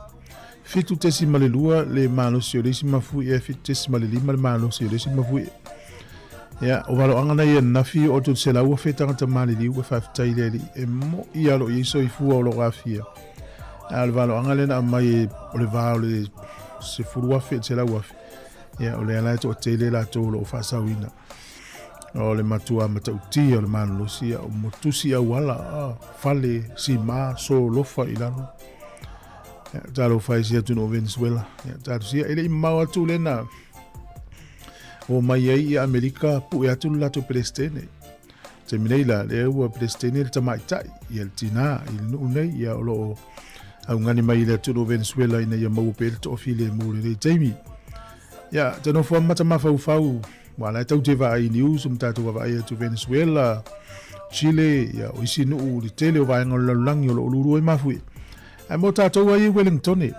7.2 le malosi o le isi mafuie, 7.5 le malosi o le isi mafuie. Ia, o valoaga na ia nafi o atu se lau afe tagata maliliu e faafetai le Alii e mo'i lava o lo o i ai soifua o lo o aafia. A o le valoaga lea na aumai o le va o le 10,000 i le 100,000, ia o lea la e toatele latou o lo o faasaoina. O le matua matautia o le malolosi, ia o motusi auala, fale, sima, solofa i lalo. Ia, talofa e si atunuu o Venezuela. Ia, talosia, e le i mamao atu lena o mai ai ia Amerika pu'e atu le latou Peresetene. Taimi nei la, lea ua Peresetene le tamaitai, ia le tinā i le nuu nei, ia o lo o augani mai i le atunuu o Venezuela ina ia maua pea le toafilemu i lenei taimi. Ia, te nofo lava ma ta mafaufau, aua o la e tatou te vaai i news ma tatou vaavaai atu Venezuela, Chile, ia, o isi nuu, le tele o vaega o le lalolagi o lo o lulu ai mafuie. Ae mo tatou ai i Wellingtone,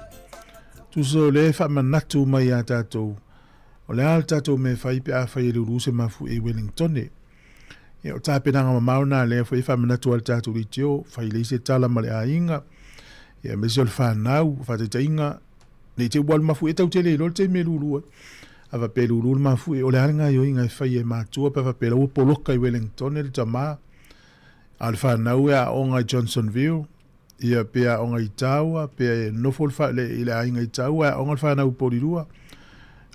tusa o lea e faamanatu mai ia tatou, o le a le tatou mea e fai pe a fai e lulu se mafuie i Wellingtone. Ia, o tapenaga mamao na lea foi e faamanatu ai le tatou leitio, fai lelei se tala ma le aiga, ia aemaise o le fanau, o faataitaiga, ne i te i ua alu mafuie tau te le iloa le taimi e lulu ai. A faapea e lulu le mafuie, o le a le gaoioiga e fai e matua pe a faapea la ua poloka i Wellingtone le tama, a o le fanau e aoga i Johnsonville, Ia, pe aoga i Taua, pe nofo le fa, le, i le aiga i Taua, e aoga le fanau i Porirua.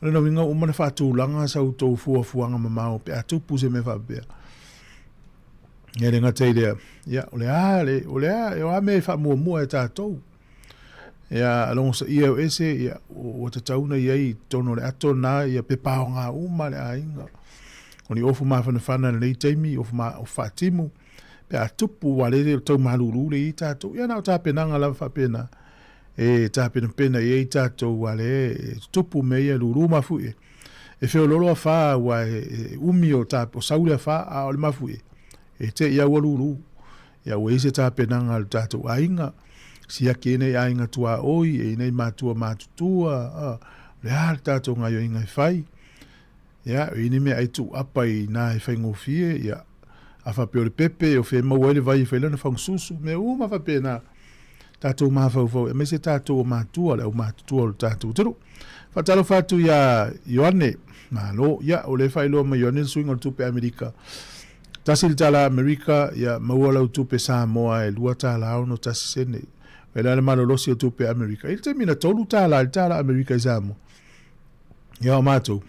O lona uiga ua uma ona faatulaga sa outou fuafuaga mamao pe a tupu se mea faapea. Ia le gata i lea, ia, o le a, le, o le a, o a mea e faamuamua e tatou. Ia, logosaia e ese, ia, ua tatau ona i ai i totonu o le ato lena, ia pepa aoga uma a le aiga. O ni ofu mafanafana i lenei taimi, ofu, ma, ofu faatimu, pe a tupu aua lea e tau malulu le i tatou. Ia na o tapenaga lava faapena e tapenapena i ai tatou aua lea e tutupu mea ia lulu mafuie. E feoloolo afa aua e umi o, ta, o sau le afa a o le mafuie e te i ua lulu. Ia ua i ai se tapenaga a le tatou aiga, siaki ai nai aiga tuaoi, e i ai nai matua matutua, a, o le a le tatou gaioiga e fai. Ia, o i ni mea ai tuu apa i nā e faigofie, ia, a faapea o le pepe, o fea e maua ai le vai e fai lana fagasusu, mea uma faapena. Tatou mafaufau, aemaise tatou o matua, le aumatutua o le tatou atunuu. Faatalofa atu iā Ioane, malo, ia, o lea e faailoa mai Ioane le suiga o le tupe Amerika. $1 Amerika, ia, maua lau tupe Samoa e $2.61. O le a le malolosi o tupe Amerika. I le taimi na $3 i le tala Amerika i Samoa. Ia o matou,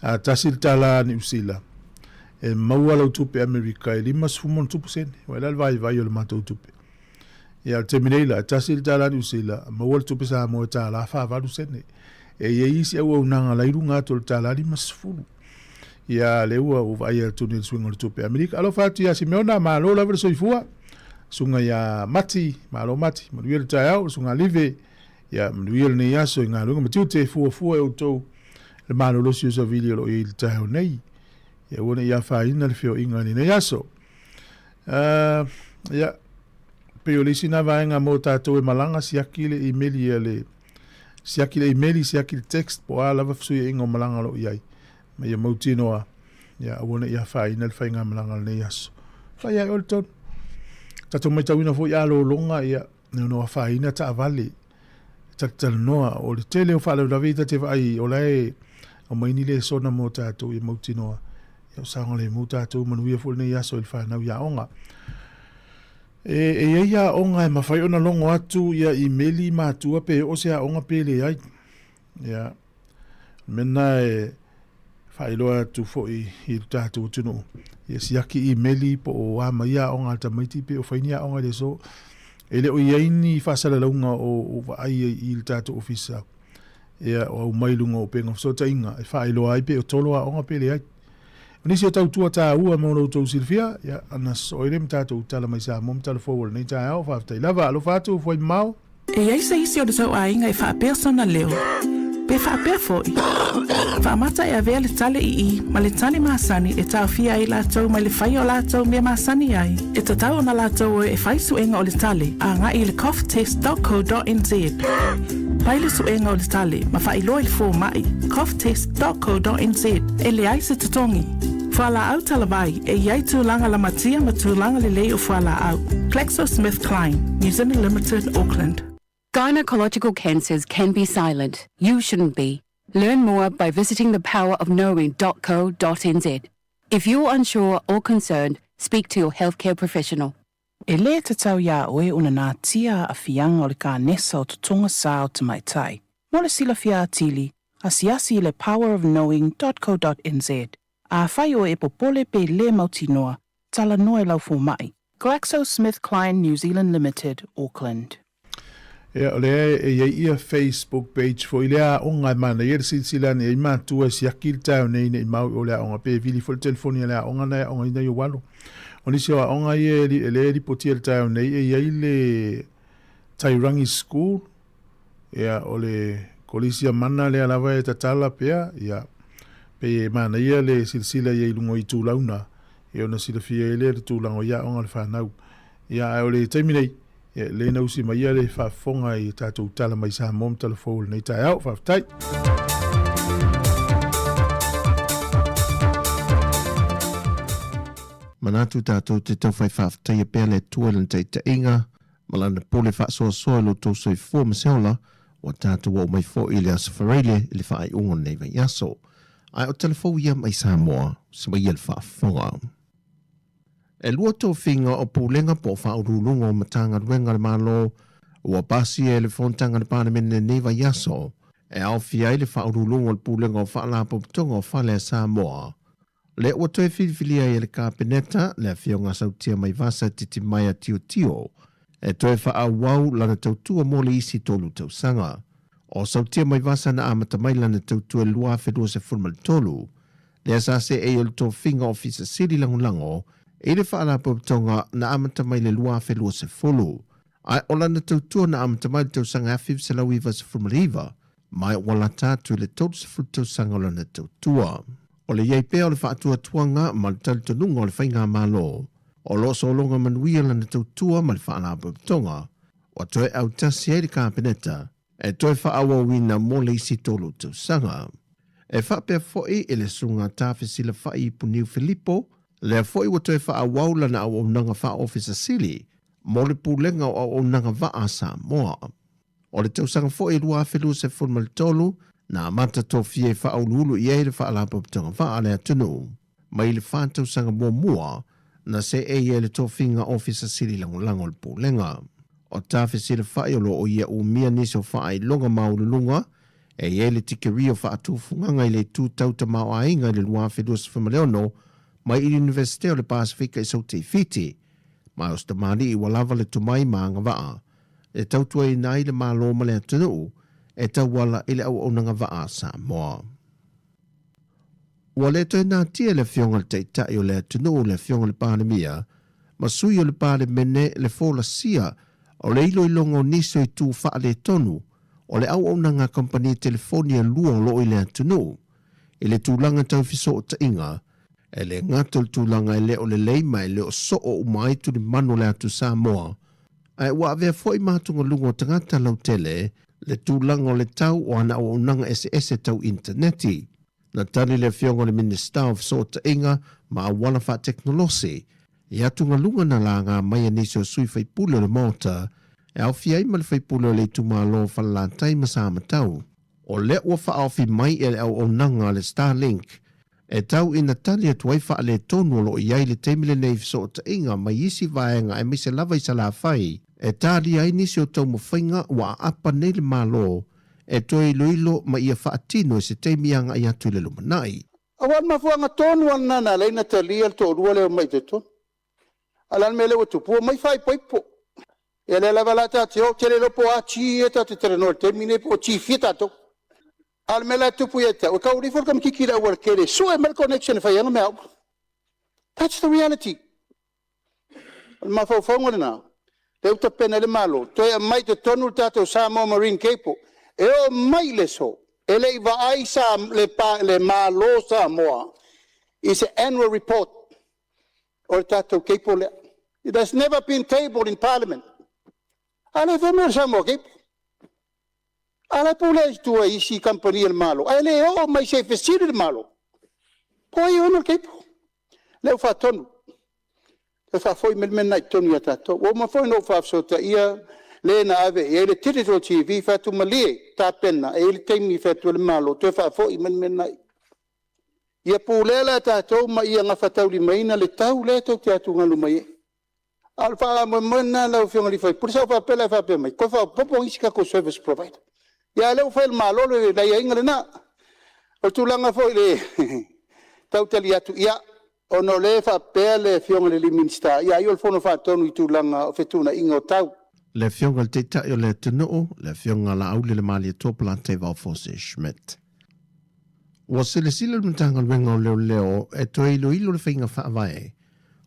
a $1 Niu Sila, e maua lau tupe Amerika e 50+ sene. Ua ela le vaivai o le matou tupe. Ia o le taimi nei la, e $1 Niu Sila, maua le tupe Samoa e $1.48 sene. E i ai isi auaunaga la i luga atu o le $50. Ia lea ua ou vaai atu nei i le suiga o le tupe Amerika. Alofa atu ia Simeona, malo lava le soifua. Susuga ia Mati, malo Mati, manuia le taeao, susuga Live, Ia manuia lenei aso i galuega ma tiute e fuafua e outou le malolosi o savili o lo o i ai i le taeao nei. Ia aua ne i afaina le feoaiga i lenei aso. Ia, pei o le isi na vaega mo tatou e malaga, siaki le imeli a le, siaki le imeli, siaki le text, po o a lava fesuiaiga o malaga o lo o i ai. Ma ia mautinoa, ia aua ne i afaina le faigamalaga o lenei aso. Fai ai oe le tonu. Tatou matauina foi a lologa, ia, E ono afaina taavale, talatalanoa, o le tele o faalavelave ia ta te vaai o la e aumai ni lesona mo tatou ia mautinoa, ia o saogalemu tatou, manuia foi lenei aso i le fanau i aoga. E, e i ai aoga e mafai ona logo atu ia imeli matua pe oo se aoga pe leai. Ia, o le mea lena e faailoa atu foi i le tatou atunuu, ia siaki imeli po o a mai aoga a le tamaiti pe o fai ni aoga i le aso. E le o i ai ni faasalalauga o, o vaai ai i le tatou ofisa, ia, o aumai i luga o upega o fesootaiga e faailoa ai pe o tolo aoga pe leai. O nisi o tautua taua mo lo outou silafia, ia, ana sosoo ai lea ma tatou tala mai Samoa ma tala fou o lenei taeao. Faafetai lava. Alofa atu, fuai mamao. E i ai se isi o le tou aiga e faapea sona leo, pe faapea foi, faamata e avea le tale ii ma le tale masani e taofia ai latou mai le faia o latou mea masani ai, e tatau ona latou o e fai suega o le tale agai i le coughtest.co.nz. Fai le suega o le tale ma faailoa i le fomai, coughtest.co.nz, e leai se totogi. Fualaau talavai, e i ai tulaga lamatia ma tulaga lelei o fualaau. GlaxoSmithKline, New Zealand Limited, Auckland. Gynecological cancers can be silent. You shouldn't be. Learn more by visiting thepowerofknowing.co.nz. If you're unsure or concerned, speak to your healthcare professional. E lē tatau iā oe ona natia aafiaga o le kanesa o totoga sā o tamaitai. Mo le silafia atili, asiasi i le powerofknowing dot co dot nz. Afai oe e popole pe lē mautinoa, talanoa i lau fomai. GlaxoSmithKline New Zealand Limited, Auckland. Ia, o lea e i ai ia Facebook page foi lea aoga e manaia le silasila ane ai matua e siaki le taeao nei nei mau i o le aoga pe vili foi le telefoni a le aoga na e aogaina i ou alo. O nisi o aoga ia e lea e lipotia i le taeao nei e i ai le Tairangi School, ia o le kolisi a Mana lea lava e tatala pea, ia pei e manaia le silasila i ai i luga o itulauna ia ona silafia ai lea le tulaga o ia aoga o le fanau. Ia, ae o le taimi nei, ia, e lelei ona usi mai ia le faafofoga i tatou tala mai Samoa ma tala fou o lenei taeao. Faafetai. Manatu tatou te taufai faafetaia pea le Atua i Lana taitaiga ma Lana pule faasoasoa i lo outou soifua ma se ola, ua tatou oo mai foi i le Aso Faraile i le faaiuga o lenei vaiaso. Ae o tala fou ia mai Samoa, semaia le faafofoga. E lua tofiga o Pulega po o Faauluuluga o Matagaluega a le Malo ua pasia e le Fonotaga a le Palemene lenei vaiaso e aofia ai le Faauluuluga o le Pulega o Faalapotopotoga o Fale a Samoa. Lea ua toe filifilia ai e le Kapeneta le Afioga Sautia Maivasa Titimaea Tiotio e toe faaauau lana tautua mo le isi tolu tausaga. O Sautia Maivasa na amata mai lana tautua i le 2023, lea sa seei o le tofiga Ofisa Sili Lagolago i le Faalapotopotoga na amata mai le 2020, ae o lana tautua na amata mai le tausaga 1999, mai ua lata atu i le 30 tausaga o lana tautua. O le i ai pea o le faatuatuaga ma le talitonuga o le Faigamalo, o lo o sologa manuia lana tautua ma le Faalapotopotoga, ua toe autasi ai le Kapeneta e toe faaauauina mo le isi tolu tausaga. E faapea foi i le Susuga Tafesilafa'i Puniu Filipo, lea foi ua toe faaauau lana auaunaga faa-Ofisa Sili mo le Pulega o Auaunaga Vaa a Samoa. O le tausaga foi 2023, na amata tofia e faauluulu i ai le Faalapotopotoga Vaa a le atunuu. Mai le fa tausaga muamua, na seei ai le tofiga Ofisa Sili Lagolago o le Pulega. O Tafesilafa'i o lo o ia umia nisi o faailoga maualuluga e i ai le tikerii o faatufugaga i le itu tau tamaoaiga i le 2026 mai i le Iunivesite o le Pasefika i Saute i Fiti, ma o se tamalii ua lava le tomai ma agavaa e tautuaina ai le Malo ma le atunuu e tauala i le auaunaga vaa a Samoa. Ua le toe natia e le Afioga i le Taitai o le atunuu, le Afioga i le Palemia, ma sui o le Palemene le folasia o le iloiloga o nisi o itu faaletonu o le auaunaga a kamupani telefoni e lua o lo o i le atunuu i le tulaga tau fesootaiga. E le gata o le tulaga e le o lelei ma e le o soo uma ai tulimanu o le atu Samoa, ae ua avea foi ma atugaluga o tagata lautele le tulaga o le tau o ana auaunaga eseese tau initaneti. Na tali le Afioga i le Minisita o Fesootaiga ma Auala Faatekonolosi i atugaluga na laga mai e nisi o sui faipule o le Maota e aofia ai ma le faipule o le itumalo o Falelatai ma Samatau. O lea ua faaofi mai e le auaunaga a le Starlink. E tau ina tali atu ai faaletonu o lo o i ai i le taimi lenei i fesootaiga mai isi vaega aemaise lava i Salafai e talia ai nisi o taumafaiga ua aapa nei le Malo e toe iloilo ma ia faatino i se taimi agai atu i le lumanai. Aua o le mafuaaga tonu lava lena na ala ai ona talia le toalua lea e omai i totonu. A o le a le mea lea ua tupu? Ua omai faaipoipo. Ia o lea lava la tatou te o, ou te le iloa po o a ti ia tatou te talanoa i le taimi lenei po o ti fia tatou. A o le mea la e tupu ia te au, e tau alu ifo le tamaitiiti i le aualatele e sue mai le connection e fai ai ana meaaoga. That's the reality. O le mafaufauga lena lea ua tapena ai le Malo, toe aumai i totonu le tatou Samoa Marine Cable. E oo mai i le aso, e le i vaai le Malo o Samoa i se annual report o le tatou cable lea. It has never been tabled in Parliament. A o lea e fai mai o le Samoa Cable. A o la e pulea i tua e isi kamupani a le Malo, ae le oo mai se i fesili le Malo, po o ai e ona le cable. O lea ua faatonu, toe faafoi mai le mea lena i totonu ia tatou. Ua uma foi ona ou faafesootaia le na ave i ai le Digital TV, fai atu, malie tapena, e i ai le taimi e fai atu ai le Malo toe faafoi mai le mea lena i i. Ia pulea la e tatou ma ia gafataulimaina le tau lea tou te atugalu mai ai. A o le faamoemoe lena lau Afioga i le sui usufono, sa ou faapea la e faapea mai, toe faaopoopo isi tatou service provider. Ia a o lea ua fai e le Malo le aiaiga lena. O le tulaga foi i le tau tali atu, ia, ona o lea e faapea le Afioga i le Minisita, ai o le Fono Faatonu i tulaga o fetuunaiga o tau. Le Afioga i le Taitai o le atunuu, le Afioga Laauli Malietoa Polataivao Fosi Schmidt. Ua silasila le Matagaluega o Leoleo e toe iloilo le faiga faavae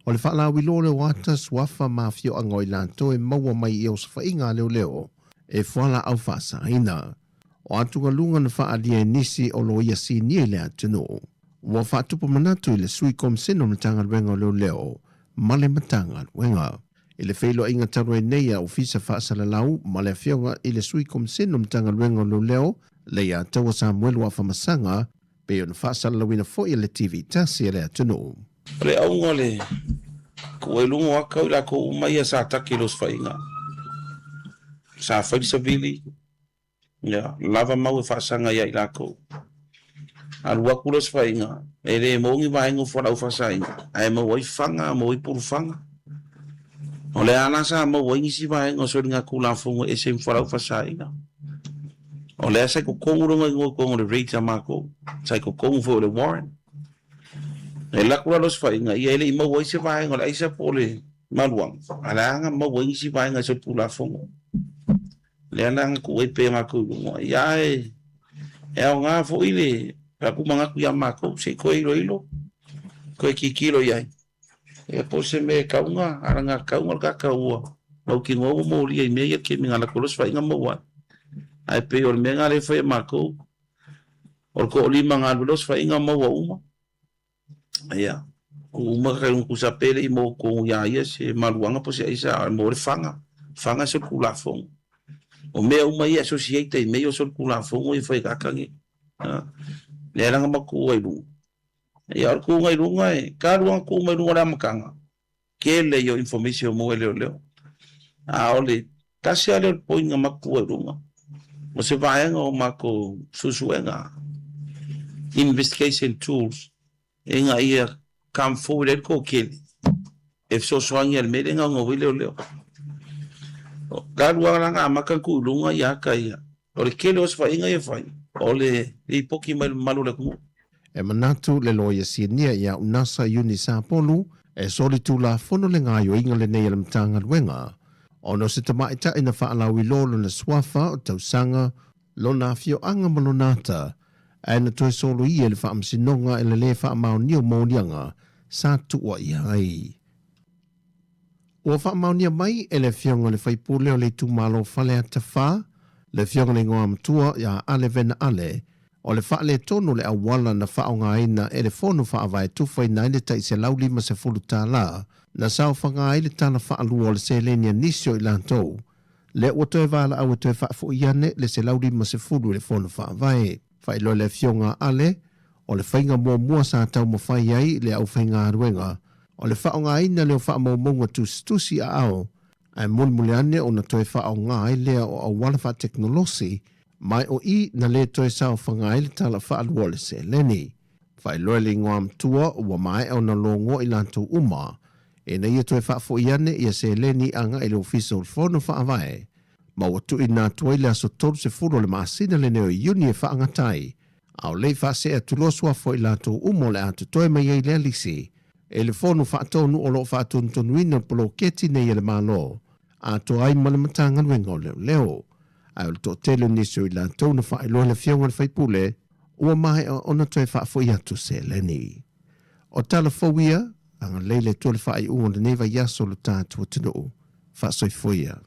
o le faalauiloa o ata, suafa ma afioaga o i latou e maua mai i osofaiga a leoleo e fualaau faasaina. O atugaluga na faaalia e nisi o loia sinia i le atunuu ua faatupu manatu i le Sui Komisena o le Matagaluega o Leoleo ma le Matagaluega. I le feiloaiga talu ai nei a Ofisa Faasalalau ma le Afioga i le Sui Komisena o le Matagaluega o Leoleo, Leiataua Samuelu Afamasaga, pei ona faasalalauina foi e le TV tasi a le atunuu. O le auga o le tuu ai luga o ata o i latou uma ia sa atake i le osofaiga, sa fai le savili, ia, lava mau e faasaga ia i latou. Alu atu le osofaiga, e le maua ni vaega o fualaau faasaina, ae maua ai faga, maua ai pulufaga. O le a la sa maua ai nisi vaega o soligatulafono e ese ma fualaau faasaina. O lea sa i totonu lona igoa i totonu o le rate a matou, sa i totonu foi o le warrant. E alu atu la le osofaiga, ia e le i maua ai se vaega o le aisa po o le maluaga, a o le a na maua ai nisi vaega i solitulafono. Lea la na tuu ai pea matou i luga. Ia ae e aoga foi le faakumanatu ia matou se i toe iloilo, toe tilotilo i ai. Ia po o se mea e tau na alagatatau na le tagata ua mautinoa ua molia i mea ia kemi na latou osofaiga maua ai. Ae pei o le mea lena lea e fai e matou, o le toalima na alu ai le osofaiga maua uma. Ia, tuu uma ka kai tusa pe le i maua totonu ia ia se maluaga po o se aisa a maua le faga. Faga e solitulafono. O mea uma ia e associate ai i mea ia o solitulafono ia e fai e tagata nei. Lea la na matou tuu ai i luga. Ia o le tuuga i luga e talu lava ona tuu mai luga o le amataga, tele ia o information e maua e leoleo. A o le tasi lava lea o le point na matou tuua i luga, o se vaega o matou suesuega, investigation tools, ina ia come forward ai le toatele e fesoasoani ai i le mea lea e gaugau ai leoleo. Talu lava la ona amata ona tuu i luga ia ata ia, o le tele o osofaiga ia e fai, o le lipoti mai le mamalu o le atunuu. E manatu le Loia Sinia ia Unasa Iuni Sapolu e solitulafono le gaoioiga lenei a le Matagaluega ona o se tamaitai na faalauiloa lona suafa o tausaga, lona afioaga ma lona ata, ae na toe soloia e le Faamasinoga i le lē faamaonia o moliaga sa tuuaia ai. Ua faamaonia mai e le Afioga i le Sui Usufono o le itumalo Faleata 4, le Afioga i le Igoamatua ia Ale Vena Ale, o le faaletonu o le auala na faaaogaina e le Fono Faavae tufaina ai le tai $150 na saofaga ai le tala faalua o le seleni a nisi o i latou, lea ua toe valaau e toe faafoi ane le $150 i le Fono Faavae. Faailoa le Afioga a Ale, o le faiga muamua sa taumafai ai le aufaigaluega, o le faaaogaina lea o faamaumauga tusitusi aao, ae mulimuli ane ona toe faaaoga ai lea o auala faatekonolosi, ma o i na le toe saofaga ai le tala faalua o le seleni. Faailoa e le igoamatua ua maea ona logoa i latou uma ina ia toe faafoi ane ia seleni agai i le Ofisa o le Fono Faavae ma ua tuuina atu ai le aso 30 o le masina lenei o Iuni e faagata ai, a o le i faasee atu loa suafa o i latou uma o le a totoe mai ai lea lisi e le Fono Faatonu o lo o faatonutonuina le poloketi nei a le Malo atoa ai ma le Matagaluega o Leoleo. Ae o le toatele o nisi o i latou na faailoa i le Afioga i le Faipule ua maea ona toe faafoi atu seleni. O tala fou ia, agalelei le Atua i le faaiuga o lenei vaiaso o lo tatou atunuu. Faasoifua ia.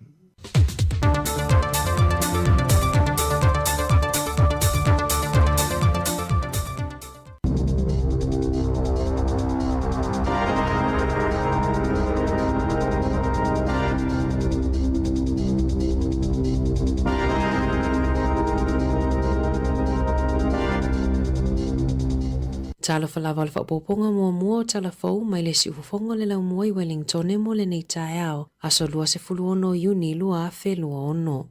Talofa lava o le faaopoopoga muamua o tala fou mai le siufofoga o le laumua i Wellingtone mo lenei taeao, aso 26 o Iuni 2026.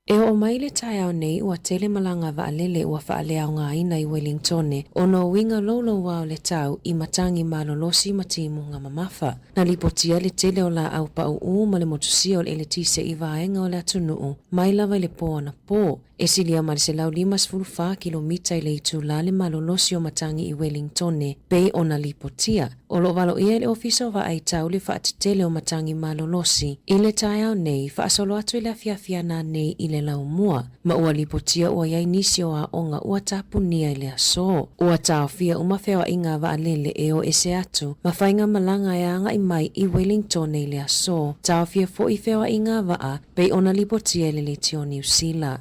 E oo mai le taeao nei ua tele malaga vaalele ua faaleaogaina i Wellingtone ona o uiga louloua o le tau i matagi malolosi ma timuga mamafa. Na lipotia le tele o laau pauu ma le motusia o le eletise i vaega o le atunuu mai lava i le po anapo. E silia ma le 154 kilomita i le itulā le malolosi o matagi i Wellingtone, pei ona lipotia. O lo o valoia e le Ofisa o Vaai Tau le faatetele o matagi malolosi i le taeao nei, faasolo atu i le afiafi ananei i le laumua, ma ua lipotia ua i ai nisi o aoga ua tapunia i le aso. Ua taofia uma feoaiga a vaalele e o ese atu ma faigamalaga e agai mai i Wellingtone i le aso. Taofia foi feoaiga a vaa pei ona lipotia e le Leitio Niu Sila.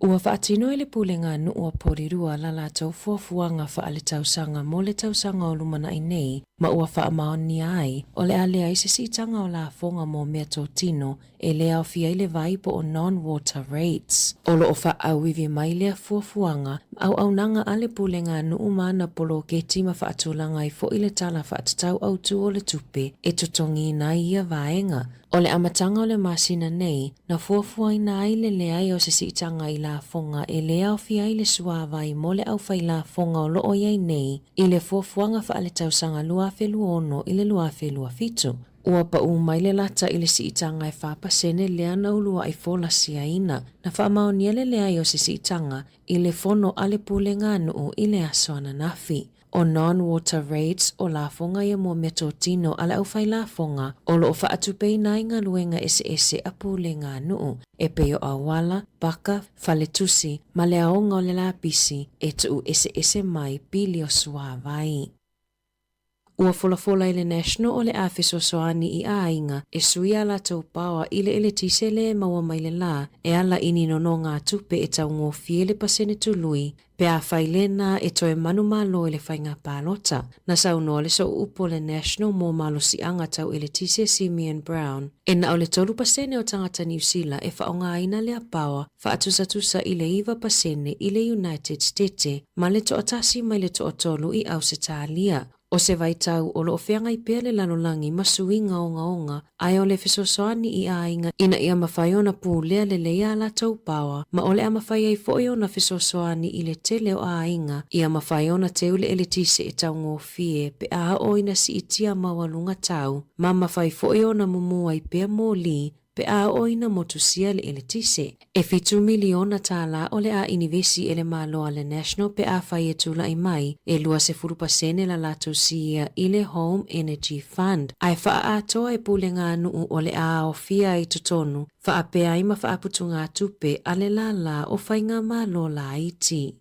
Ua faatino e le Pulega Nuu o Porirua la latou fuafuaga faaletausaga mo le tausaga o lumanai nei ma ua faamaonia ai o le a leai se siitaga o lafoga mo meatotino e le aofia ai le vai po o non-water rates. O lo o faaauivi mai lea fuafuaga ma auaunaga a le Pulega Nuu ma ana poloketi ma faatulaga ai foi le Tala Faatatau Autu o le Tupe e totogiina ai ia vaega. O le amataga o le masina nei, na fuafuaina ai le leai o se siitaga i lafoga e le aofia ai le suavai mo le aufai lafoga o lo o i ai nei i le fuafuaga faaletausaga 2026 i le 2027. Ua pau mai le lata i le siitaga e 4% lea na uluai folasiaina. Na faamaonia le leai o se siitaga i le fono a le Pulega Nuu i le aso ananafi. O non-water rates o lafoga ia mo meatotino a le aufai lafoga o lo o faatupeina ai galuega eseese a pulega nuu, e pei o auala, paka, faletusi, ma le aoga o le lapisi e tuu eseese mai pili o suavai. Ua folafola i le National o le a fesoasoani i aiga e sui a latou paoa i le eletise le e maua mai le la e ala i ni nonogatupe e taugofie le pasene tului Pe afai lena e toe manumalo i le faiga palota. Na saunoa le sooupu o le National mo malosiaga tau eletise Simeon Brown, e na o le 3% o tagata Niu Sila e faaaogaina lea paoa faatusatusa i le 9% i le United Stete ma le toatasi mai le toatolu i Ausetalia. O se vaitau o lo o feagai pea le lalolagi ma suiga ogaoga ae o le fesoasoani i aiga ina ia mafai ona pulea lelei a latou paoa ma o le a mafai ai foi ona fesoasoani i le tele o aiga ia mafai ona teu le eletise e taugofie pe a oo ina siitia maualuga tau ma mafai foi ona mumu ai pea moli pe a oo ina motusia le eletise. E $7 miliona o le a inivesi e le Malo a le National pe afai e tulai mai e 20% la latou siia i le Home Energy Fund ae faaatoa e pulega nuu o le a aofia ai totonu faapea ai ma faaputugatupe a le lālā o Faigamalo Laiti.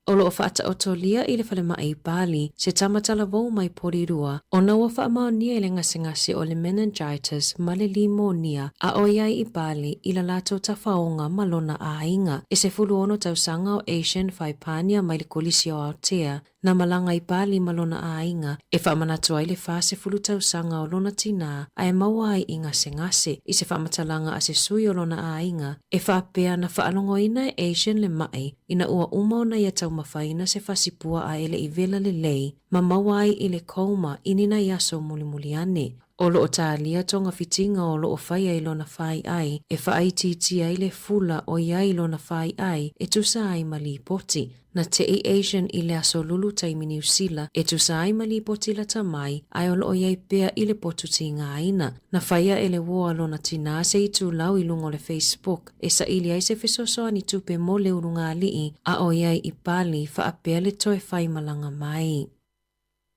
O lo o faataotolia i le falemai i Bali se tama talavou mai Porirua ona ua faamaonia i le gasegase o le meningitis ma le limonia a o i ai i Bali i la latou tafaoga ma lona aiga. E 16 tausaga o Asian Faipania mai le Kolisi o Aotea na malaga i Bali ma lona aiga e faamanatu ai le 40 tausaga o lona tinā ae maua ai i gasegase i se faamatalaga a se sui o lona aiga e faapea na faalogoina e Asian le mai ina ua uma ona ia taumafaina se fasipua a e le i vela lelei ma maua ai i le coma i ni nai aso mulimuli ane. O lo o talia togafitiga o lo o faia i lona faiai e faaitiitia ai le fula o i ai lona faiai e tusa ai ma lipoti. Na te'i Asian i le Aso Lulu taimi Niu Sila e tusa ai ma lipoti lata mai ae o lo o i ai pea i le potu tigaina. Na faia e le uo a lona tinā se itulau i luga o le Facebook e saili ai se fesoasoani tupe mo le ulugalii a o i ai i Bali faapea le toe faimalaga mai.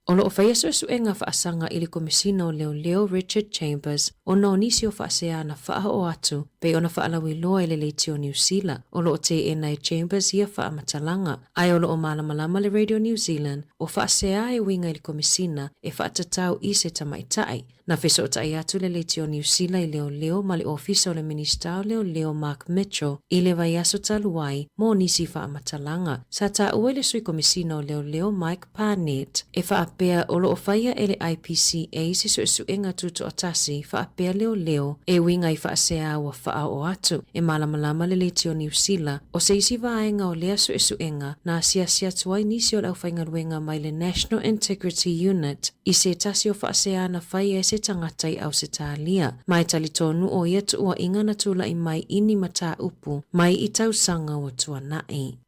O lo o faia suesuega faasaga i le Komesina o Leoleo Richard Chambers ona o nisi o faasea na faaoo atu pei ona faalauiloa e le Leitio Niu Sila. O lo o teena e Chambers ia faamatalaga, ae o lo o malamalama le Radio New Zealand o faasea e uiga i le Komesina e faatatau i se tamaitai. Na fesootai atu le Leitio Niu Sila i Leoleo ma le Ofisa o le Minisita o Leoleo Mark Mitchell i le vaiaso talu ai mo nisi faamatalaga. Sa taua i le Sui Komesina o Leoleo Mike Parnett e faapea o lo o faia e le IPCA se suesuega tutoatasi faapea leoleo e uiga i faasea ua faaoo atu. E malamalama le Leitio Niu Sila o se isi vaega o lea suesuega na asiasi atu ai nisi o le aufaigaluega mai le National Integrity Unit i se tasi o faasea na faia e se tagata i Ausetalia, ma e talitonu o ia tuuaiga na tulai mai i ni mataupu mai i tausaga ua tuanai.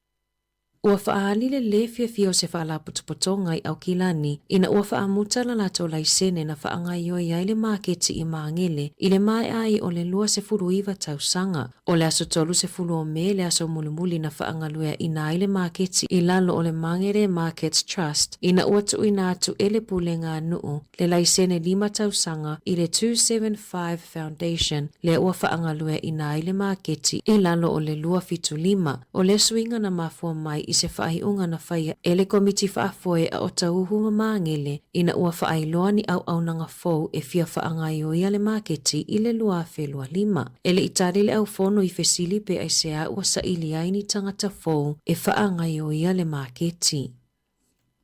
Ua faaali le lē fiafia o se faalapotopotoga i Aukilani ina ua faamuta la latou laisene na faagaoioi ai le maketi i Magele i le maea ai o le 29 tausaga. O le aso 30 o Me le aso mulimuli na faagalueaina ai le maketi i lalo o le Mangere Markets Trust ina ua tuuina atu e le Pulega a Nuu le laisene lima tausaga i le 275 Foundation lea ua faagalueaina ai le maketi i lalo o le 275. O lea suiga na mafua mai i se faaiuga na faia e le Komiti Faafoe a Otauhu ma Magele ina ua faailoa ni auaunaga fou e fia faagaoioia le maketi i le 2025. E le i tali le aufono i fesili pe aisea ua saili ai ni tagata fou e faagaoioia le maketi.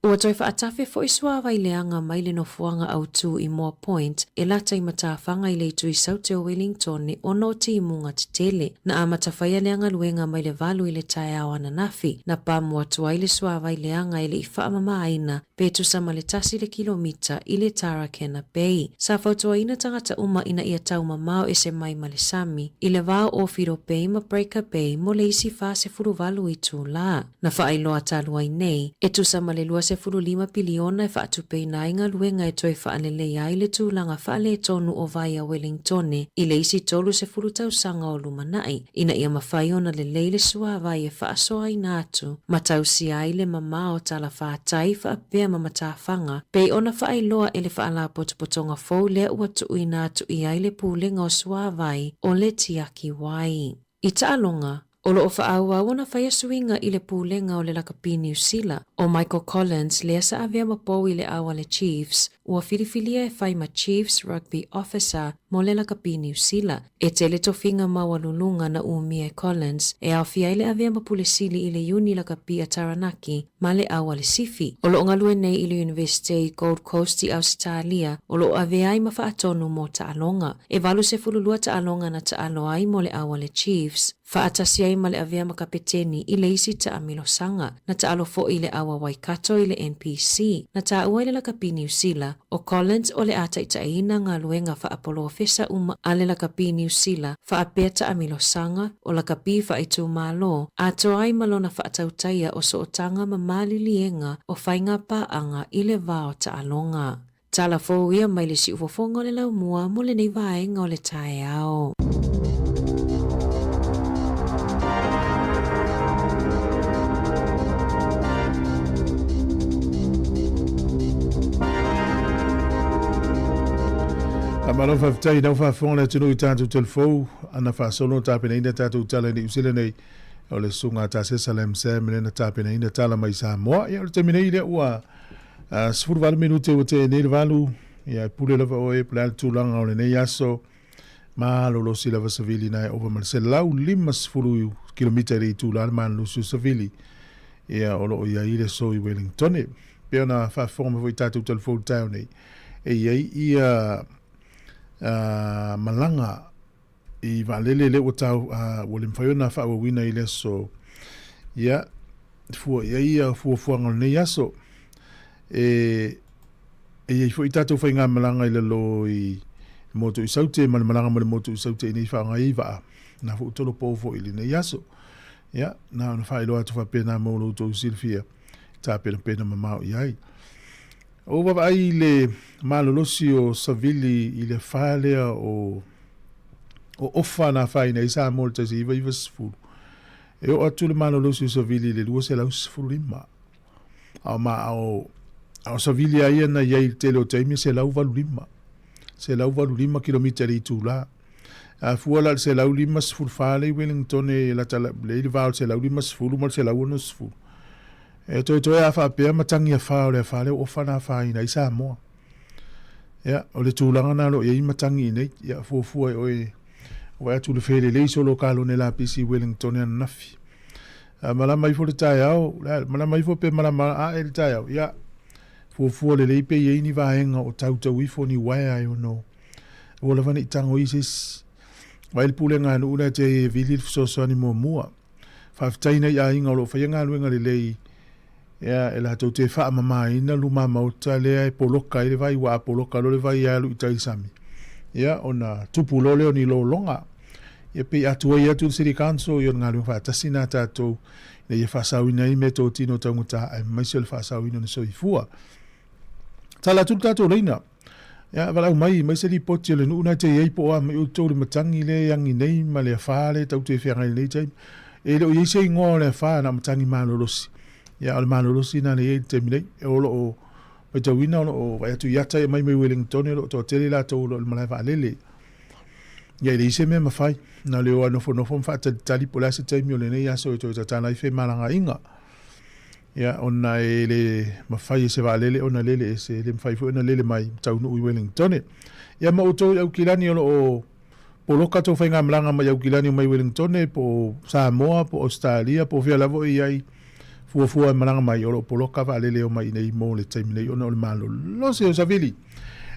Ua toe faatafe foi suavai leaga mai le nofoaga autū i Moa Point e lata i matafaga i le itu i Saute o Wellingtone ona o timuga tetele. Na amata faia lea galuega mai le valu i le taeao ananafi, na pamu atu ai le suavai leaga e le i faamamaina pe tusa ma le tasi le kilomita i le Tarakena Bay. Sa fautuaina tagata uma ina ia taumamao ese mai ma le sami i le va o Owhiro Bay ma Breaker Bay mo le isi 48 itulā. Na faailoa talu ai nei, e tusa ma le 25 piliona e faatupeina ai galuega e toe faalelei ai le tulaga faaletonu o vai a Wellingtone i le isi 30 tausaga o lumanai, ina ia mafai ona lelei le suavai e faasoaina atu ma tausia ai le mamao talafātai faapea ma matafaga pei ona faailoa e le Faalapotopotoga fou lea ua tuuina atu i ai le Pulega o Suavai o le Tiaki Wai. I taaloga, o lo o faaauau ona faia suiga i le Pulega o le Lakapi Niu Sila, ʻo Michael Collins lea sa avea ma pou i le ao a le Chiefs, ua filifilia e fai ma Chiefs Rugby Officer mo le Lakapi Niu Sila. E tele tofiga maualuluga na umia e Collins e aofia ai le avea ma Pule Sili i le Iuni Lakapi a Taranaki ma le ao a le Sifi. O lo o galue nei i le Iunivesite i Gold Coast i Ausetalia, o lo o avea ai ma faatonu mo taaloga. E 82 taaloga na taalo ai mo le ao a le Chiefs, faatasi ai ma le avea ma kapeteni i le isi taamilosaga. Na taalo foi i le ao a Waikato i le NPC. Na taua i le lakapi Niu Sila, ʻo Collins o le a taitaiina galuega faapolofesa uma a le lakapi Niu Sila faapea taamilosaga o lakapi faaitumalo, atoa ai ma lona faatautaia o sootaga ma maliliega o faiga paaga i le va o taaloga. Tala fou ia mai le siufofoga o le laumua mo lenei vaega o le taeao. Faamalo faafetai lau faafofoga le atunuu i tatou telefou ana faasolo tapenaina tatou tala i Niu Sila nei o le susuga a Tasesa Lam Sam lea na tapenaina tala mai Samoa. Ia o le taimi nei lea ua 18 minute ua tea nei le valu, ia e pule lava oe po o le a le tulaga o lenei aso. Malolosi lava savili na e ova ma le 150 kilomita i le itula le malolosi o savili. Ia o lo o i ai le aso i Wellingtone. Pei ona faafofoga mai foi i tatou telefou i le taeao nei, e i ai ia malaga i vaalele lea ua tau ua le mafai ona faaauauina i le aso. Ia, fua i ai ia fuafuaga o lenei aso. E e i ai foi tatou faigamalaga i lalo i motu i Saute ma le malaga mo le motu i Saute ina i faaaoga ai vaa. Na foi ua tolopo foi i lenei aso. Ia, na ona faailoa atu faapena mo lo outou silafia, tapenapena mamao i ai. Ou vaavaai i le malolosi o Savili i le afa lea o o Ofa na afaina ai Samoa i le 1990. E oo atu le malolosi o Savili i le 215. A o ma a o a o Savili a ia na i ai i le tele o taimi e 185. 185 kilomita i le itula. A fua la i le 154 lea i Wellington e lata lea i le va o le 150 ma le 160. E toetoe a faapea matagi afa o le afa lea ua ofa na afaina ai Samoa. Ia, o le tulaga na o lo o i ai matagi i nei. Ia, fuafua e oe, vaai atu le felelei solo o kalone lapisi i Wellington ananafi. A malama ifo le taeao, malama ifo pe malama ae le taeao. Ia, fuafua lelei pe i ai ni vaega o tautau ifo ni uaea e ono ua lava ne i tago i se isi. Vaai le pulega a nuu lea te e vili le fesoasoani muamua. Faafetai nai aiga o lo o faia galuega lelei ia e latou te faamamaina luma maota lea e poloka ai le vai, ua a poloka loa le vai e alu i tai i le sami, ia ona tupu loa lea o ni lologa. Ia pei a tuai atu le City Council ia o le galuega faatasi lena a tatou ina ia faasaoina ai meatotino taugata aemaise o le faasaoina o le soifua. Tala atu le tatou laina. Ia, valaau mai, mai se lipoti a le nuu na te i ai po o a mai outou le matagi lea e agi nei ma le afa lea e tau toe feagai i lenei taimi. E le o i ai se igoa o le afa na o matagi malolosi. Ia, o le malolosi lena na i ai i le taimi nei. O lo o matauina o lo o vaai atu i ata e aumai mai Wellington o lo o toatele latou o lo o i le malae vaalele. Ia, e leai se mea e mafai. Na o le o lava nofonofo ma faatalitali po o le a se taimi o lenei aso e toe tatala ai femalagaaiga. Ia, ona e le mafai e se vaalele ona lele ese, e le mafai foi ona lele mai ma taunuu i Wellingtone. Ia, ma outou i Aukilani o lo o poloka tou faigamalaga mai Aukilani mai Wellingtone, po o Samoa, po o Ausetalia, po o fea lava o i ai fuafua e malaga mai, o lo o poloka vaalele e omai i inei mo le taimi nei ona o le malolosi o Savili.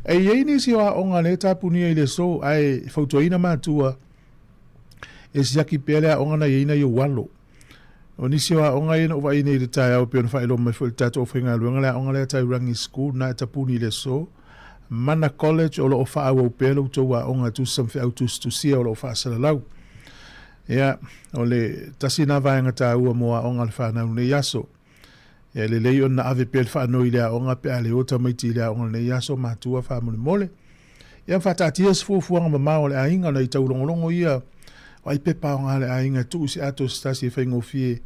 E i ai nisi o aoga lea e tapunia i le aso, ae fautuaina matua e siaki pea le aoga na i ai nai ou alo. O nisi o aoga ia na ou vaai nei i le taeao e pei ona faailoa mai foi i le tatou aufaigaluega, le aoga lea Tairangi School, na e tapuni i le aso. Mana College o lo o faaauau pea lo outou aoga e tusa ma feau tusitusia o lo o faasalalau. Ia, o le tasi lena vaega taua mo aoga a le fanau i lenei aso. Ia, e lelei ona ave pea le faanoi i le aoga pe a le o tamaiti i le aoga i lenei aso, matua faamolemole. Ia ma faataatia se fuafuaga mamao a le aiga ona i taulogologo ia o ai pepa aoga a le aiga e tuu i se ato se tasi e faigofie.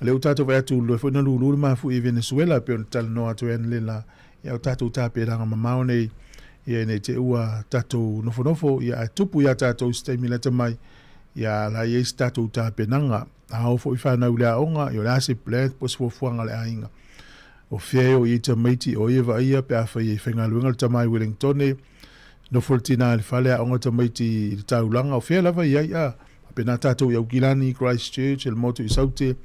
O lea ua tatou vaai atu loa foi na lulu le mafuie i Venezuela e pei ona talanoa atu ai analeila ia o tatou tapenaga mamao nei ia ne i te i ua tatou nofonofo ia ae tupu ia tatou i se taimi lata mai ia la i ai se tatou tapenaga. A oo foi fanau i le aoga ia o le a se plan po o se fuafuaga a le aiga. O fea e o i ai tamaiti, o ai e vaaia pe afai e faigaluega le tama i Wellingtone, nofo le tina i le fale, aoga tamaiti i le taulaga, o fea lava i ai, a, faapena tatou i Aukilani, Christchurch, le motu i Saute,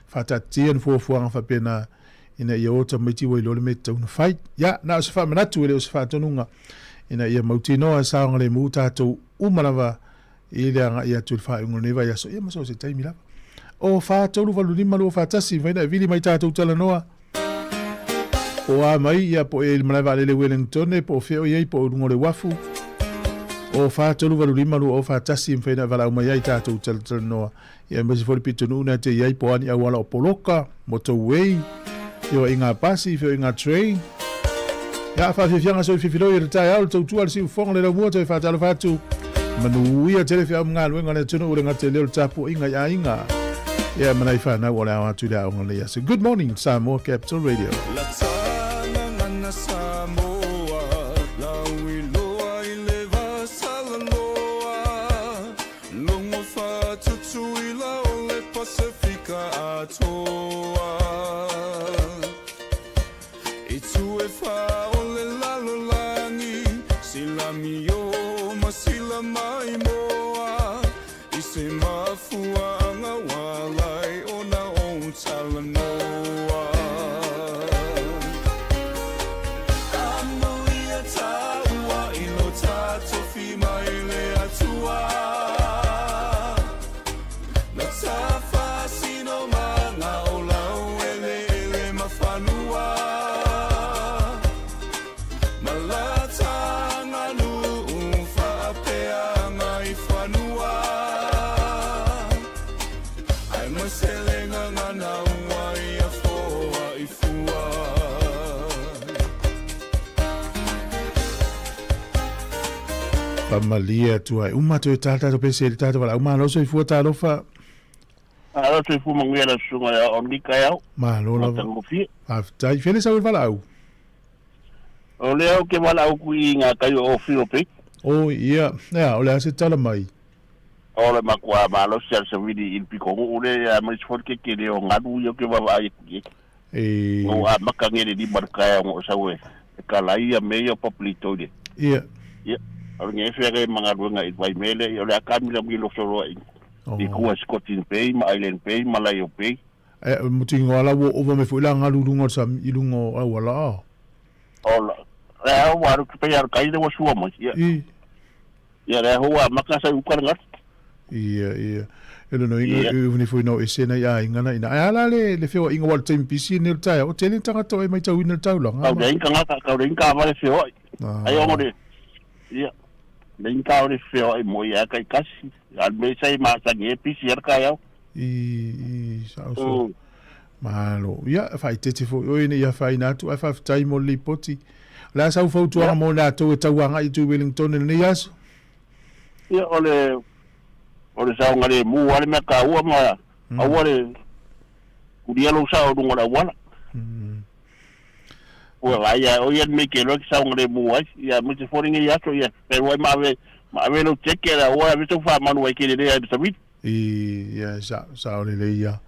faataatitia ni fuafuaga faapena ina ia o tamaiti ua iloa le mea e tatau ona fai. Ia, na o se faamanatu e le o se faatonuga ina ia mautinoa e saogalemu tatou uma lava i le agai atu i le faaiuga o lenei vaiaso, ia ma so o se taimi lava. O 4 3 8 5 2 4 1, mafai ona e vili mai tatou talanoa. Po o a mai, ia po o i ai i le malae vaalele Wellington, po o fea o i ai, po o i luga o le uafu. O 4 3 8 5 2 o 4 1, mafai ona e valaau mai ai tatou talatalanoa. Ia aemaise foi le pitonuu na te i ai po o a ni auala o poloka, motorway, feoaiga pasi, feoaiga train. Ia, faafiafiaga soi fifiloi o le taeao, le tautua, le siufofoga, le laumua, toe faatalofa atu. Manuia tele feau ma galuega a le atunuu, le gata i lea o le tapuaiga i aiga. Ia, ma nai fanau o le ao atu i le aoga lenei aso. Good morning, Samoa Capital Radio. Logo whatutuila o le Pasifika atoa. I tu e wha o le lalolagi, sila mio ma sila mai moa, i se mafuaanga walai ona o talanoa. Amuia taua i lo tatofi mai le Atua. Na tafasino ma nga o lau eleele ma fanua. Ma lata nganuu faapeanga i fanua. Faamalie atu ai. Uma atu e tā tatou pese i le tatou valaau. Malo soifua talofa. Malo soifua manuia lau susuga ia Onika e au. Malo lava. Matagofie. Faafetai. Fia le sau i le valaau? O lea ou te valaau atu i ngā kai o Whiro Bay. Oh, ia. Ea, o le a se tala mai? O le matua malosi a le savili i le pitonuu lea ia aemaise foi le kekele o galu ia ou te vaavaai atu i ai. E... Ua ou amata nei i le lima o le taeao na ou sau e tala ai ia mea ia o public toilet. Ia. Ia, o le gefe lea ma galuega i le vaimea lea, ia o le a kamilami losoloa i i tua i Scottins Bay ma Island Bay ma Lyall Bay. E, mutingoa la ua ova mai foi la galu i luga o le sami, i luga o auala a. O la, lea ua alu pei lava o le tai lea ua sua mai. Ia. I. Ia lea ua amata sa i uka le galu. Ia, ia. E lono inga, e uvuni foi no ese nei aiga na ina. Ai ala le, le feoaiga ua le taimi pisi nei o le taeao, o tele ni tagata o e maitauina le taulaga. Kau leai ni tagata, kau leai ni taavale feoai. Ai ona le, ia, leai ni taavale feoai mo ia taitasi. A le mea sa i masani ai pisi ai le taeao. I, i, sao so. Malo. Ia, faaeteete foi oe ina ia afaina atu, ae faafetai mo le lipoti. O le a sau fautuaga mo i latou e tau agai atu i Wellington i lenei aso? Ia, o le, o le saogalemu lava le mea taua ma aua le kulia lou sao i luga o le auala. Ua vaai ia oe ia le mea i te iloa e te saogalemu ai, ia aemaise foi lenei aso, ia fealuai ma ave, ma ave lou ticket aua e ave sou faamanu ai kelele ai i le savili. I, ia, sa, sao lelei ia.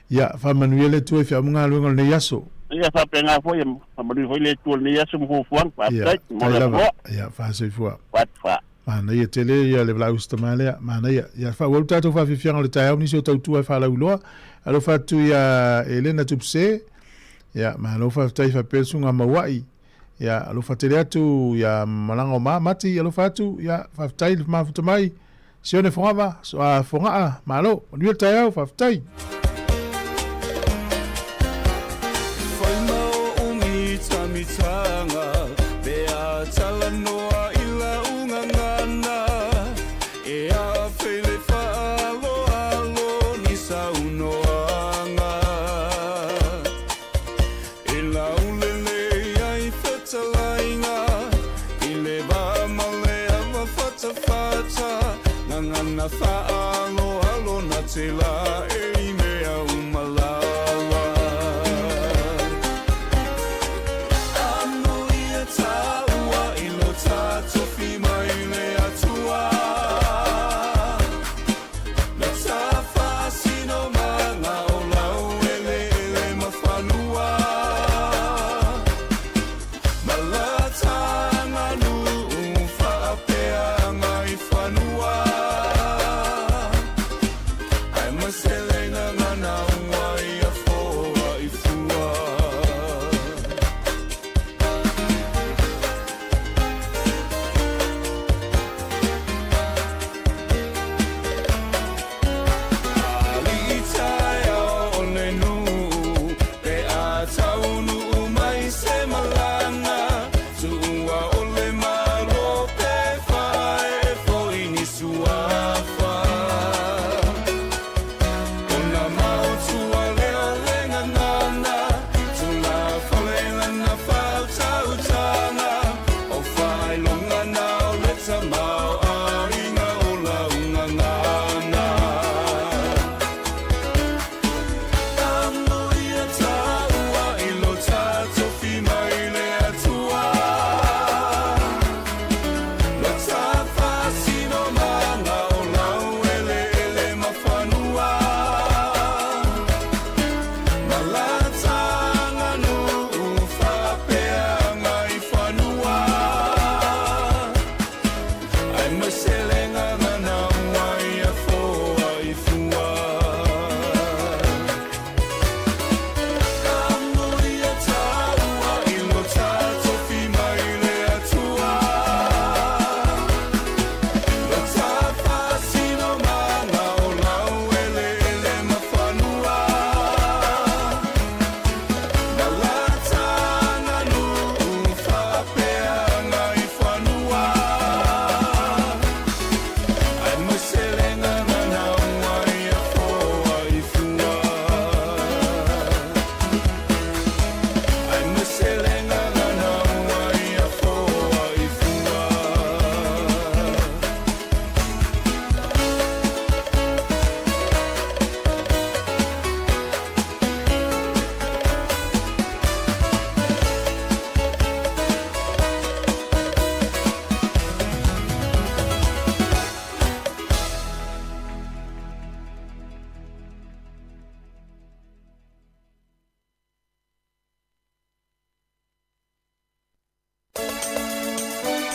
Ia, faamanuia le Atua i feau ma galuega o lenei aso. Ia, faapena foi, faamanuia foi le Atua i lenei aso ma fuafuaga. Ia, Faafetai mo tai le lava. avanoa. Ia, faasoifua. Faasoifua. Manaia tele ia le valaau se tama lea. Manaia. Ia, faaauau le tatou faafiafiaga o le taeao nisi o tautua e faalauiloa. Alofa atu ia Elena Tupse. Ia, malo faafetai faapea le susuga Mauai. Ia, alofa tele atu ia Malaga o Ma, Mati, alofa atu. Ia, faafetai le mafuta mai. Sione Fogava, Fogaa, malo. Manuia le taeao, faafetai. Whaima o umitamitanga Pe a talanoa i la ungangana E a feile whaaloalo ni saunoanga E laulele ai fetalaiga I le va ma le ava fatafata Gagana faaaloalo na te la e i mea uma lava Ano ia taua i lo tatofi mai le Atua Na tafaasino ma nga o lau eleele ma fanua Ma la taganuu faapeaga i fanua Ae ma se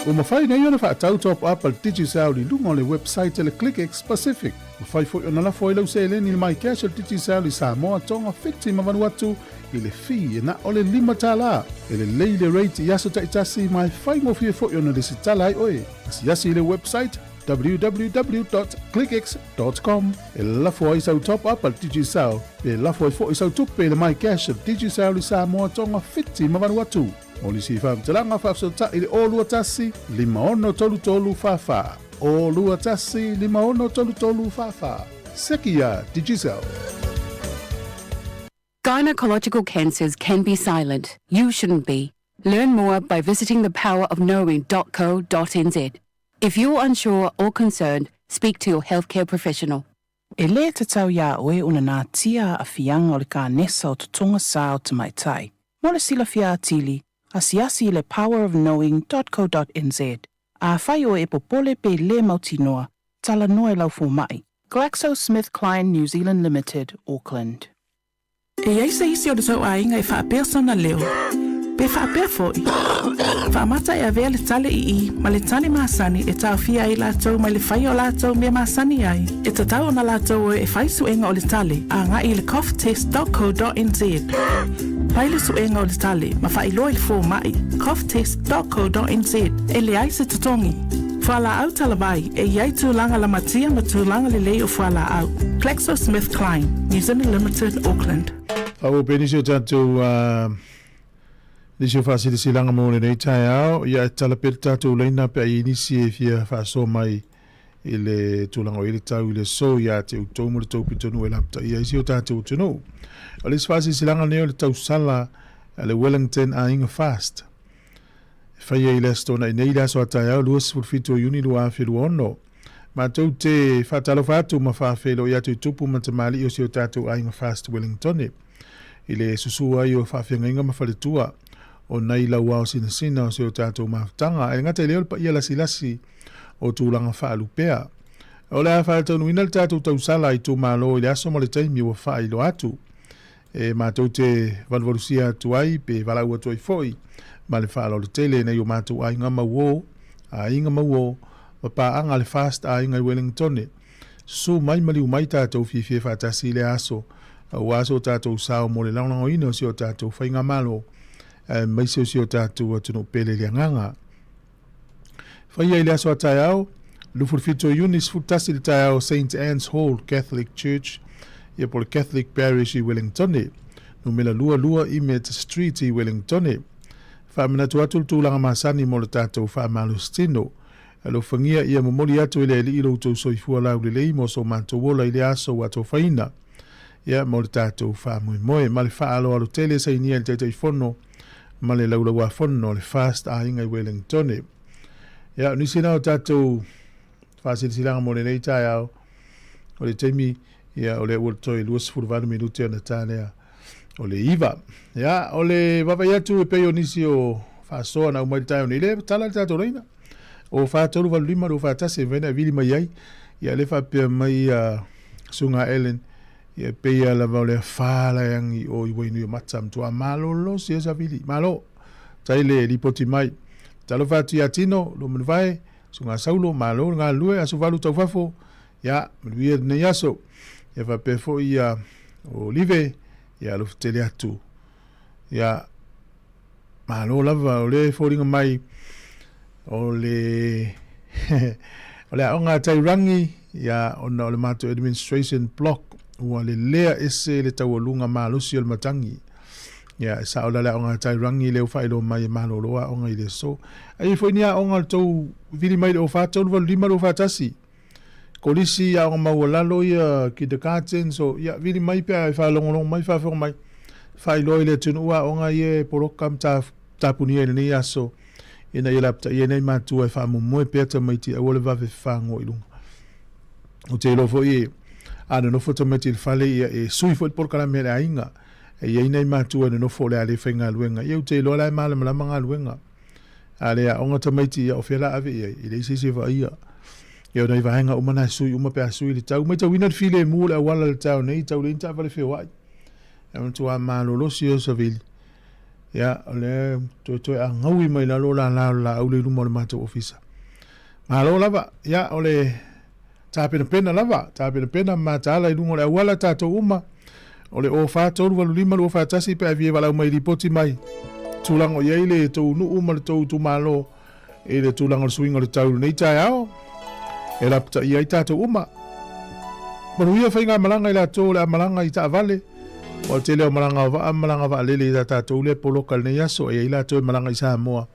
Ua mafai nei ona faatau top up a le Digicel i luga o le website a le ClickX Pacific. Mafai foi ona lafo ai lau seleni i le MyCash a le Digicel i Samoa, Tonga, Fiti ma Vanuatu i le fee e na o le $5. E lelei le rate i aso taitasi ma e faigofie foi ona lesitala ai oe. Asiasi i le website www.clickx.com e lafo ai sau top up a le Digicel pe lafo ai foi sau tupe i le MyCash a le Digicel i Samoa, Tonga, Fiti ma Vanuatu. Mo nisi faamatalaga faafesootai i le 021 5633 44. 021 5633 44. Seki iā Digicel. Gynecological cancers can be silent. You shouldn't be. Learn more by visiting thepowerofknowing.co.nz. If you're unsure or concerned, speak to your healthcare professional. E lē tatau iā oe ona natia aafiaga o le kanesa o totoga sa o tamaitai. Mo le silafia atili, asiasi i le powerofknowing.co.nz. Afai oe e popole pe lē mautinoa, talanoa i lau fomaʻi. GlaxoSmithKline New Zealand Limited, Auckland. E i ai se isi o le tou aiga e faapea sona leo, pe faapea foi. Faamata e avea le tale i i ma le tane masani e taofia ai latou mai le faia o latou mea masani ai. E tatau ona latou o e fai suega o le tale agai i le coughtest.co.nz. Fai le suega o le tale ma faailoa i le fomai, coughtest.co.nz, e leai se totogi. Fualaau talavai, e i ai tulaga lamatia ma tulaga lelei o fualaau. GlaxoSmithKline, New Zealand Limited, Auckland. Faaauau pea nisi o tatou nisi o faasilasilaga mo lenei taeao. Ia, e tatala pea le tatou laina pe a i ai nisi e fia faasoa mai i le tulaga o i ai le tau i le aso ia te outou ma le tou pitonuu e lapataia ai si o tatou atunuu. O le isi faasilasilaga lenei o le tausala a le Wellington Aiga Fast. E faia i le Aso Toonai nei, le aso a taeao 27 o Iuni 2026. Matou te faatalofa atu ma faafeiloai atu i tupu ma tamalii o si o tatou aiga Fast Wellingtone i le susu ai o faafeagaiga ma faletua o nai lauao sinasina o si o tatou mafutaga. Ae le gata i lea o le paia lasilasi o tulaga faalupea. O le a faataunuina le tatou tausala itumalo i le aso ma le taimi ua faailoa atu. E matou te valuvalusia atu ai pe valaau atu ai foi ma le faaaloalo tele nai o matou aiga mauō, aiga mauō, ma paaga a le Fast Aiga i Wellingtone. Susu mai maliu mai tatou fiafia faatasi i lea aso, aua so tatou sao mo le lagolagoina o si o tatou faigamalo aemaise o si o tatou atunuu pele i le agaga. Faia i le aso a taeao, 27 o Iuni, 11 i le taeao, Saint Anne's Hall Catholic Church, ia po o le Catholic Parish i Wellingtone, numera 22 Immet Street i Wellingtone. Faamanatu atu le tulaga masani mo le tatou faamalositino. Alofagia ia momoli atu e le Alii lo outou soifua laulelei mo so matou ola i le aso ua atofaina. Ia mo le tatou faamoemoe. Ma le faaaloalo tele sainia i le Taitaifono ma le Laulauafono o le Fast Aiga i Wellingtone. Ia, o nisi na o tatou faasilasilaga mo lenei taeao, o le taimi, ia, o lea ua toe 28 minute ona ta lea o le iva. Ia, o le vaavaai atu e pei o nisi o faasoa na aumai i le taeao nei, le tala le tatou laina. O 4385 241 e mafai ona e vili mai ai. Ia, le faapea mai ia Susuga Ellen, Ia e pei a lava o le afa la e agi o i Wainuiomata matua malolosi e savili. Malo! Tai le lipoti mai. Talofa atu ia Tino, Luamanuvae, Susuga Saulo, malo le galulue, aso valu tau fafo, ia, manuia lenei aso. Ia faapea foi ia Olive, ia alofa tele atu. Ia, malo lava, o le foliga mai o le o le aoga a Tairangi, ia, ona o le matou administration block ua lelea ese le taualuga malosi o le matagi. Ia, e sao la le aoga a Tairangi lea ua faailoa mai e malolo aoga i le aso. A i ai foi ni aoga o le tou vili mai i le 04 385 241, kolisi aoga maualalo ia kindergarten, so ia vili mai pe a e faalogologo mai faafofoga mai faailoa i le atunuu aoga ia e poloka ma tapunia i lenei aso ina ia lapataia ai nai matua e faamomoe pea tamaiti aua le vave fafagoa i luga. Ou te iloa foi a nonofo tamaiti i le fale ia e sui foi le polokalame a le aiga. E i ai nai matua e nonofo o le a le faigaluega. Ia ou te iloa la e malamalama galuega. A le aoga tamaiti ia o fea la ave i ai, e leai se isi e vaaia. Ia o nai vaega uma na e sui uma pe a sui le tau. Matauina le filemu o le auala i le taeao nei, tau leai ni taavale feoai. E matua malolosi o savili. Ia, o lea toetoe a gaui mai lalo lala o le laau lea i luma o le matou ofisa. Malo lava, ia, o le tapenapena lava, tapenapena ma mataala i luga o le auala tatou uma. O le 04 3 8 5 2 4 1 pe a fia valaau mai lipoti mai tulaga o i ai le tou nuu ma le tou itumalo i le tulaga o le suiga o le tau i lenei taeao e lapataia ai tatou uma. Manuia faigamalaga i latou o le a malaga i taavale, aua o le tele o malaga o vaa ma malaga vaalele i a tatou lea poloka i lenei aso, e i ai latou e malaga i Samoa,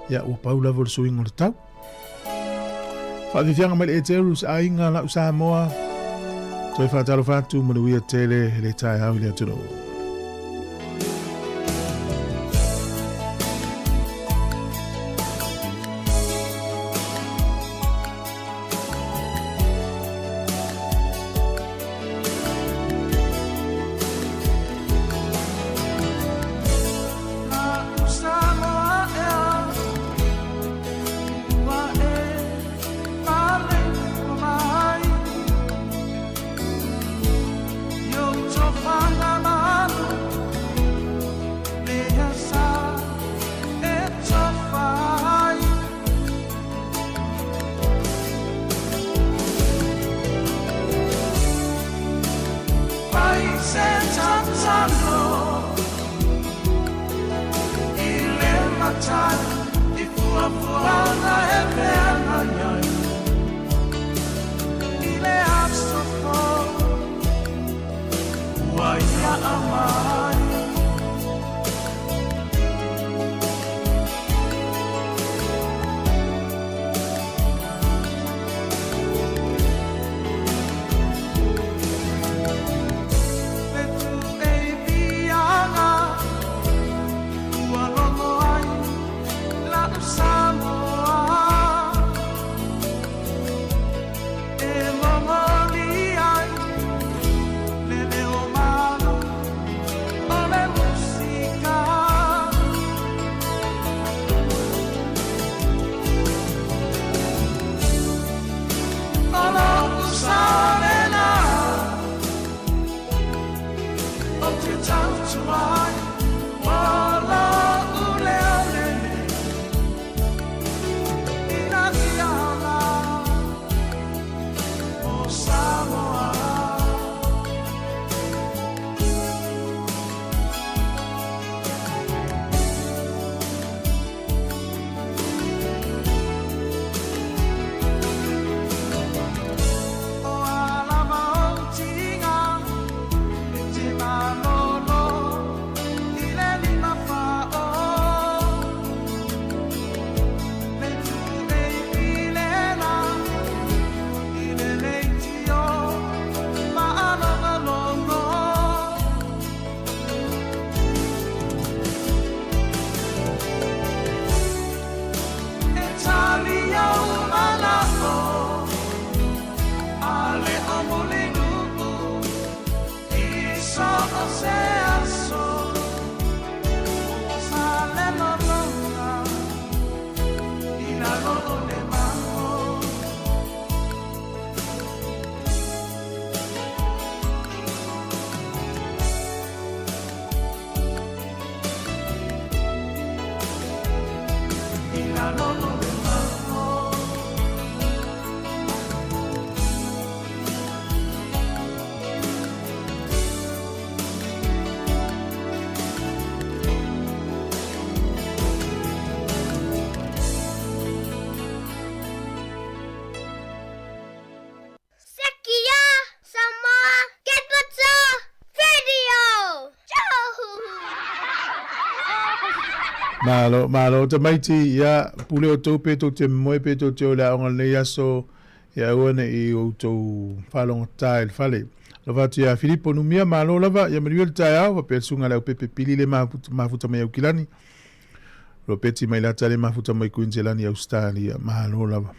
ia ua pau lava o le suiga o le tau. Faafiafiaga mai le Eterus aiga lau Samoa. Toe faatalofa atu manuia tele le taeao i le atunuu. Sekia Samoa Capital Radio. Malo, malo tamaiti, ia, pule outou pe tou te moe pe tou te o i le aoga lenei aso, ia aua ne i outou faalogotā i le fale. Alofa atu ia Filipo Numia, malo lava, ia manuia le taeao, faapea le susuga i le Aupepe Pili le mafuta mai Aukilani, Ropeti mai Lata le mafuta mai Kuiniselani Ausetalia, malo lava.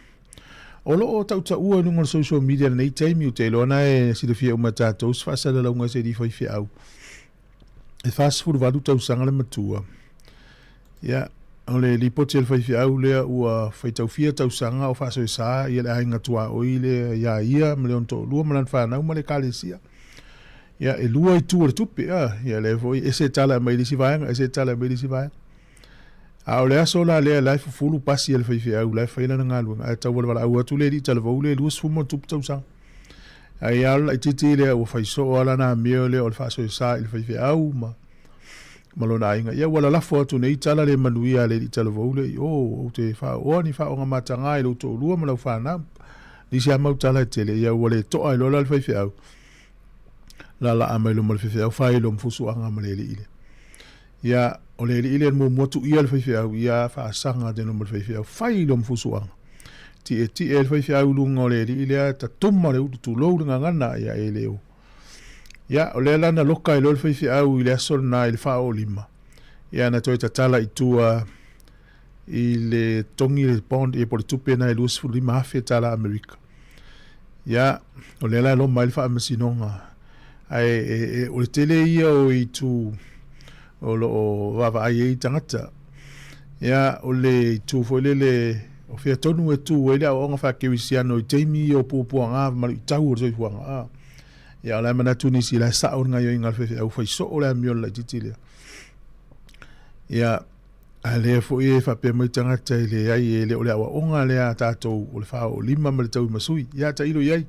O lo o tautaua i luga o le social media lenei taimi, ou te iloa na e silafia uma e tatou se faasalalauga i se alii faifeau. E 48 tausaga le matua. Ia, o le lipoti a le faifeau lea ua faitau fia tausaga o faasoesa ia le aiga tuaoi lea ia ia ma le ona toalua ma lana fanau ma le ekalesia. Ia, e lua itu o le tupe, a, ia lea foi ese tala e aumai i le isi vaega, ese tala e aumai i le isi vaega. A o le aso la lea la e fufulu pasi a le faifeau la e fai lana galuega, ae tau valaau atu le alii talavou lea e 20 ma ona tupu tausaga. Ai lava o le laitiiti lea ua fai soo lava lana amio lea o le faasoesa i le faifeau ma ma lona aiga. Ia ua lalafo atu nei tala le manuia a le alii talavou lea i o, ou te faaooa ni faaooga mataga i lou toalua ma lau fanau. Nisi lava mau tala e tele, ia ua le toa ai loa la le faifeau. Laalaa mai luma o le faifeau, fai loa ma fusuaga ma le alii lea. Ia, o le alii lea na muamua tuia le faifeau, ia faasaga atu i luma o le faifeau, fai loa ma fusuaga. Tietie le faifeau i luga o le alii lea, tatuma le ulu, tulou le gagana, ia e le o. Ia, o lea la na loka ai loa le faifeau i le aso lena i le faaoolima, ia na toe tatala i tua i le togi le bond, ia po o le tupe lena e $25,000 tala Amerika. Ia, o lea la e loma ai le faamasinoga, ae e, e, o le tele ia o itu o lo o vaavaai ai tagata. Ia, o le itu foi lele, o fea tonu e tu ai le aoaoga faakerisiano i taimi ia o puapuaga ma luitau o le soifuaga. A. Ia, o la e manatu nisi, la e sao le gaoioiga a le faifeau, fai soo le amio laitiiti lea. Ia, A lea foi e faapea mai tagata e leai e le o le aoaoga lea a tatou o le faaoolima ma le tauimasui. Ia tailo i ai.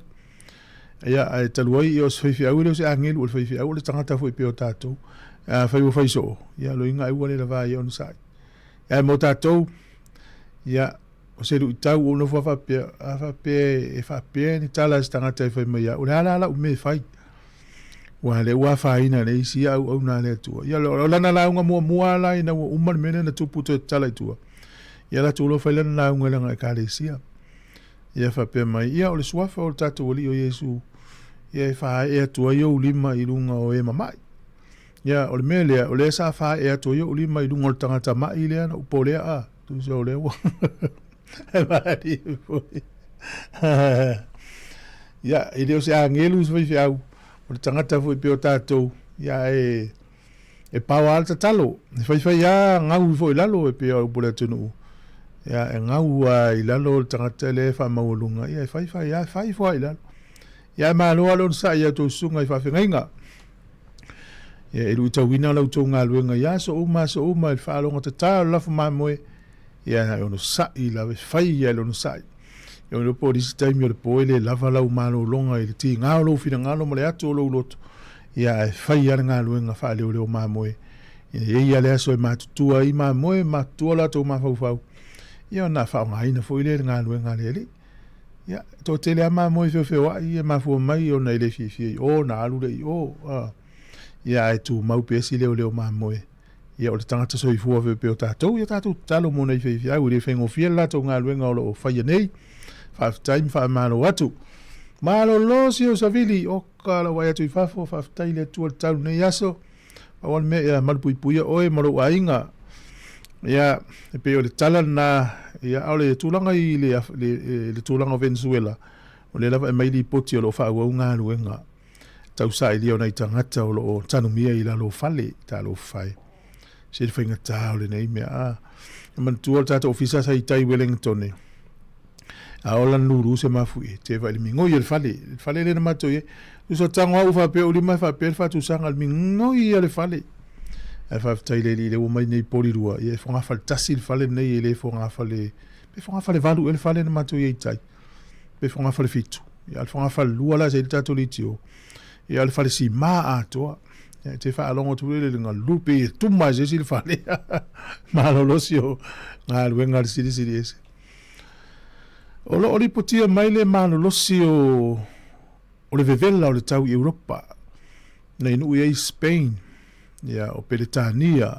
Ia, ae talu ai ia o se faifeau e le o se agelu o le faifeau o le tagata foi pei o tatou. Afai ua fai soo, ia loiga ai ua le lava ia onosai. Ae mo tatou, ia, o se luitau ua ou nofo lava faapea, a faapea e faapea ni tala a se tagata e fai mai au, o le a la lau mea e fai? Aua o lea ua afaina e le isi ia auauna a le Atua. Ia, o lana lauga muamua lava la ina ua uma le mea lea na tupu toe tatala i tua, ia alu atu loa fai lana lauga i lana ekalesia. Ia faapea mai, ia o le suafa o le tatou Alii o Iesu, ia e faaee atu ai ou lima i luga o e mamai. Ia, o le mea lea, o lea sa faaee atu ai ou lima i luga o le tagata ma'i lea na ou polea, a, tusa o lea ua malie foi. Ia, e le o se agelu se faifeau, o le tagata foi pei o tatou, ia e, e pao lava le tatalo, e faifai lava gau ifo i lalo e pei o upu a le atunuu. Ia, e gau lava i lalo le tagata lea e faamaualuga, ia e faifai lava, fai ifo lava i lalo. Ia, ae malo lava le onosai i a outou susuga i faafegaiga. Ia, e luitauina la outou galuega i aso uma aso uma i le faalogotatā o le lafo mamoe, ia e onosai lava, e fai ia le onosai. Ia iloa po o le isi taimi o le po e le lava lau malologa i le tiga o lou finagalo ma le atu o lou loto, ia ae fai lava le galuega faaleoleo mamoe. Ia e i ai lava le aso e matutua ai mamoe, matutua o latou mafaufau, ia ona faaaogaina foi lea i le galuega a le Alii. Ia, e toatele lava mamoe feofeoai ia e mafua mai ona e le fiafia i o ona alu lea i o. A. Ia ae tumau pea si leoleo mamoe. Ia o le tagata soifua pei o tatou, ia tatou tatalo mo nai faifeau, e le faigofie le latou galuega o lo o faia nei. Faafetai ma faamalo atu. Malolo si ou savili, oka lau vaai atu i fafo, faafetai i le Atua i le tau lenei aso. Pau lava le mea ia malupuipuia oe ma lou aiga. Ia, e pei o le tala lena, ia, a o le tulaga i le, le, le tulaga o Venezuela, o lea lava e aumai lipoti o lo o faaauau galuega tau sailia o nai tagata o lo o tanumia i lalo o fale, talofa e. Se le faigata o lenei mea. A, e manatua le tatou ofisa sa i tai Wellington, a ola na lulu se mafuie, te vai le migoi o le fale, le fale lea na matou i ai. Uso tango au faapea o lima e faapea le faatusaga le migoi o le fale. Ae faafetai le alii lea ua mai nei poli lua, ia e fogafale tasi le fale lenei e le fogafale, pe fogafale valu ea le fale na matou i ai i tai. Pe fogafale fitu. Ia le fogafale lua la sa i le tatou leitio. Ia o le fale sima atoa. Ia e te faalogo atu le le galu pe e tuma e se isi le fale. Malolosi o galuega a le Silisili Ese. O lo o lipotia mai le malolosi o o le vevela o le tau i Europa, nei nuu i ai Spain, ia, o Peretania,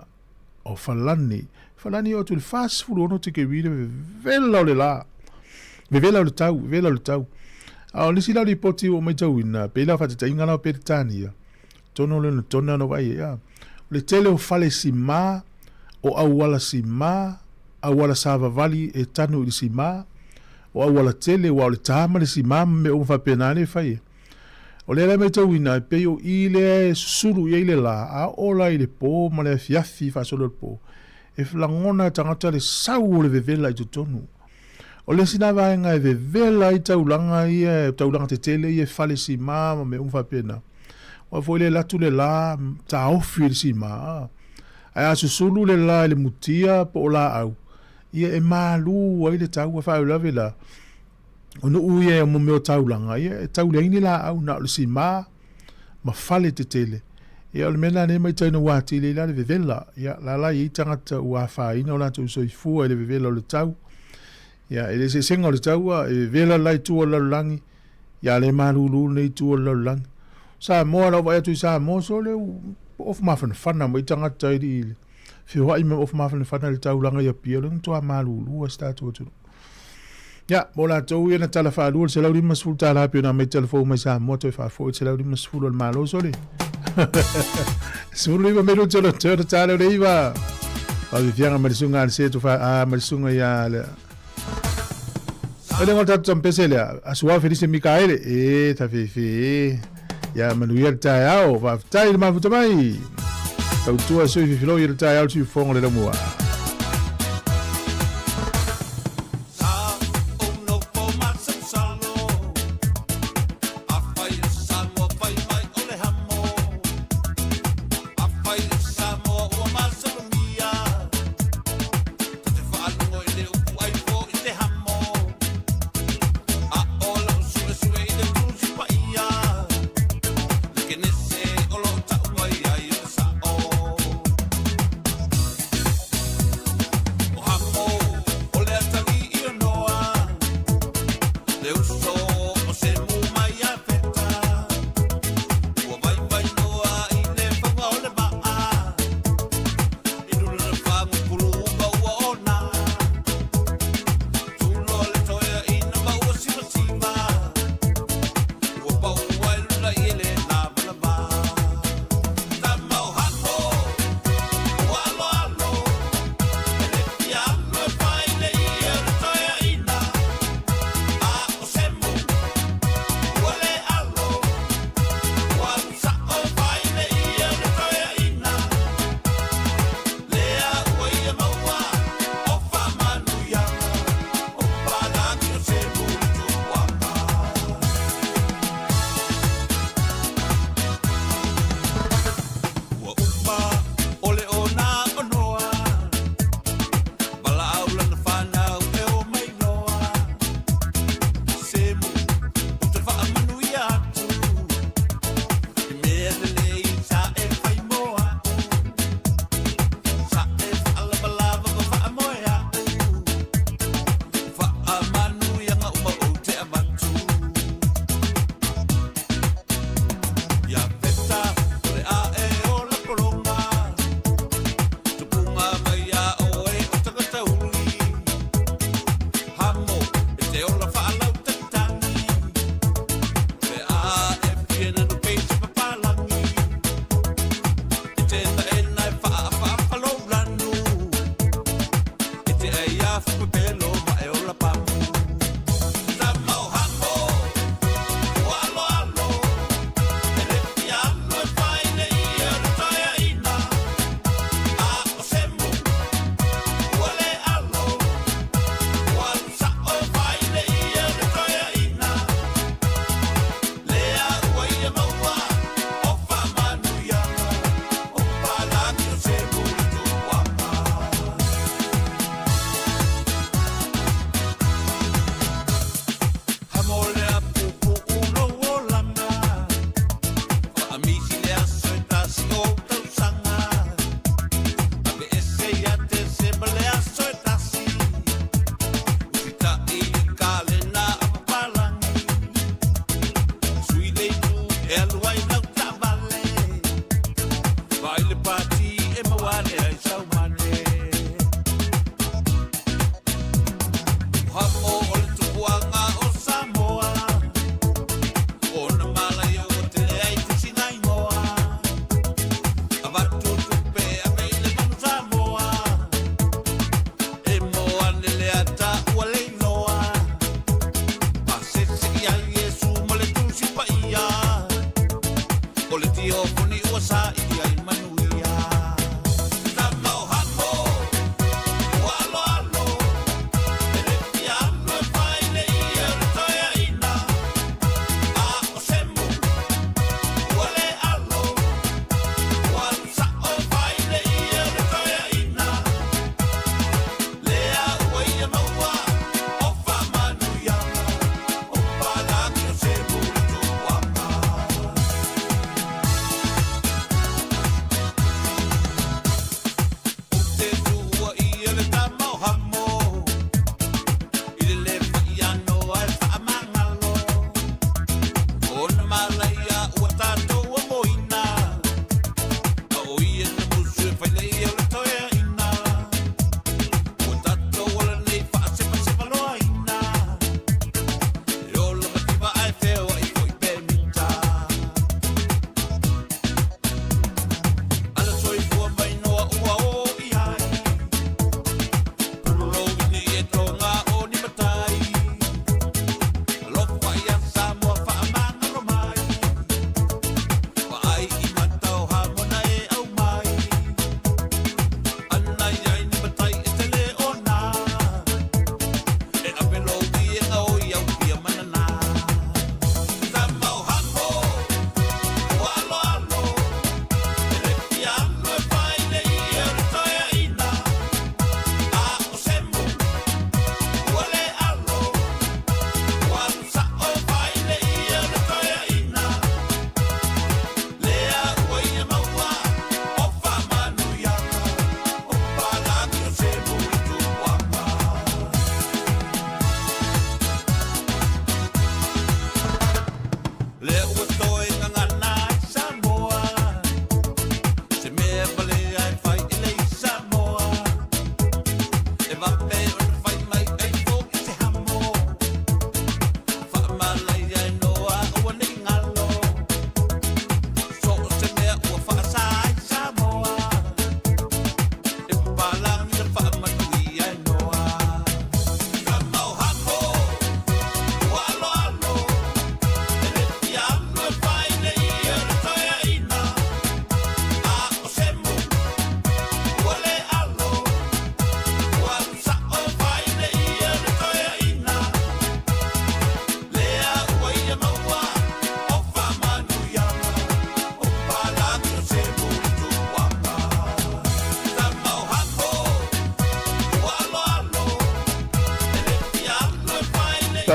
o Falani. Falani e oo atu i le 46 tikeri le vevela o le la, vevela o le tau, vevela o le tau. A o nisi la lipoti ua ou matauina, pei la faataitaiga la o Peretania, tonu o le tona na vaai ai, a. O le tele o fale simā, o auala simā, auala savavali e tanu i le simā, o auala tele, aua o le tā ma le simā ma mea uma faapena lea e fai ai. O lea la e matauina, e pei o i lea e susulu i ai le lā, a oo la i le pō ma le afiafi faasolo i le pō, e lagona e tagata le sau o le vevela i totonu. O le isi lena vaega e vevela ai taulaga ia, taulaga tetele ia e fale simā ma mea uma faapena. Aua foi le alu atu le la taofi i le sima, ae a susulu le la i le mutia po o laau, ia e malu ai le tau. Ae faalavelave la, o nuu ia mo mea o taulaga, ia e tau leai ni laau, na o le sima ma fale tetele. Ia o le mea lena lea e matauina ua atili ai la le vevela. Ia la la e i ai tagata ua afaina o latou soifua i le vevela o le tau. Ia e le eseesega o le tau a e vevela la i tua o le lalolagi, ia le malulu lenei itu o le lalolagi. Samoa, lau vaai atu i Samoa, sole ofu mafanafana mai tagata i le feoai ma ofu mafanafana i le taulaga i Apia, o lea na matua malulu lava si tatou atunuu. Ia, mo latou ia na tala faalua le $150 pei ona aumai tala fou mai Samoa toe faafoi le $150 a le Malo, sole. 19 minute o le toe o le tala o le iva. Faafiafiaga ma le susuga a le Seto fa, a, ma le susuga ia le E le ngota tampese lea, a Suao Felise Mikaele, e, ta fefe, e. Ia manuia le taeao, faafetai le mafuta mai. Tautua sui fifiloi le taeao le siufofoga o le laumua.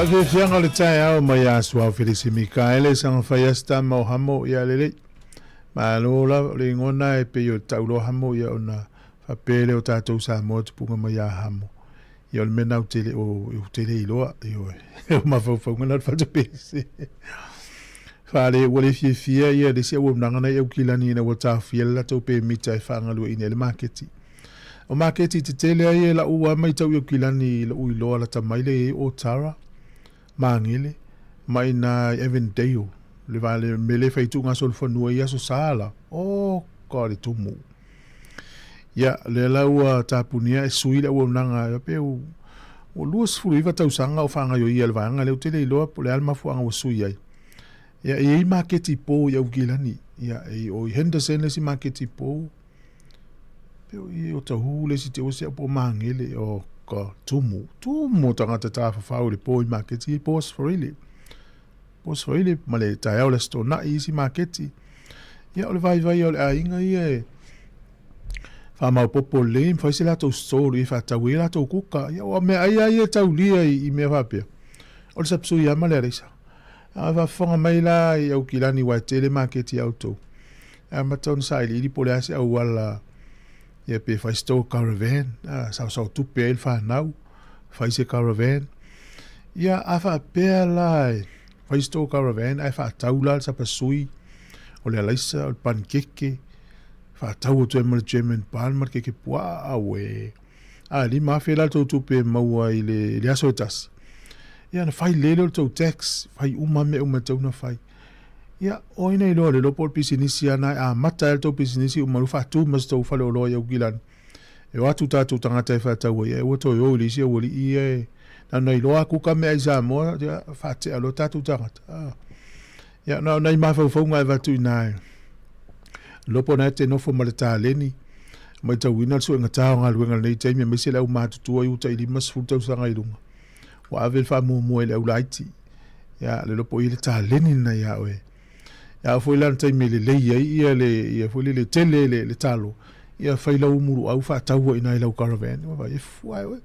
Faafiafiaga o le taeao mai ia Suao Felisi Mikaele, saga fai a se tama o Hamo ia lelei. Malo lava, o le igoa na e pei o le tau loa Hamo ia ona faapea lea o tatou Samoa tupuga mai ia Hamo. Ia o le mea na ou te le o, ou te le iloa, ioe, o mafaufauga na o le fatupese. Faale ua le fiafia ia le isi auaunaga na i Aukilani ina ua taofia le latou pemita e faagalueina ai le maketi. O maketi tetele ai e la'u a matau i Aukilani i lo'u iloa lata mai le i ai o Otara, Magele, ma ina i Avondale, le va le mea lea e fai tuugasolofanua i Aso Sa la. Oh God, e tumu. Ia, lea la ua tapunia e sui le auaunaga, pe ua 29 tausaga o faagaioia le vaega lea, ou te le iloa po o le a le mafuaaga ua sui ai. Ia, e i ai maketi pou i Aukilani. Ia, e i o i Henderson le isi maketi pou. Pe o i Otahuhu le isi te ua se au po o Magele. Oh, God, tumu. Tumu tagata tafafao i le po i maketi i po Aso Faraile. Po Aso Faraile ma le taeao le Aso Toonai i isi maketi. Ia, o le vaivai o le aiga ia e faamaopoopo lelei ma fai se latou stall e faatau ai latou kuka. Ia, o meaai lava ia e taulia i mea faapea. O le sapsui lava ma le alaisa. A faafofoga mai la i Aukilani aua e tele maketi a outou. E amata ona sailiili po o le a se auala ia pe fai se tou caravan, a saosao tupe ai le fanau, fai se caravan. Ia a faapea la e fai se tou caravan ae faatau la le sapasui, o le alaisa, o le panikeke, faatau atu ai ma le German bun ma le keke puaa, auē. A $5,000 la le tou tupe e maua i le, i le aso e tasi, ia ona fai lelei lea o le tou tax, fai uma mea uma e tatau ona fai. Ia, o ai na iloa le iloa po o le pisinisi lava na e amata ai le tou pisinisi uma ua faatu ma se tou faleoloa i Aukilani. E o atu tatou tagata e faatau ai, ae ua toe o i le isi aualii ia e na ona iloa atu ka mea i Samoa, ia, faatea loa tatou tagata. Ah. Ia, na o nai mafaufauga e avatu i ina e lopo na e te nofo ma le taleni, matauina le suegatā o galuega i lenei taimi aemaise le au matutua i uta i 50 tausaga i luga. Ua ave le faamuamua i le au laiti. Ia, le lopo i le taleni lena ia oe. Ia, foi la le taimi e lelei ai ia le, ia foi le, le tele le, le talo, ia fai lau umuruau faatau ai i ina i lau caravan. Ua vai e fua e oe.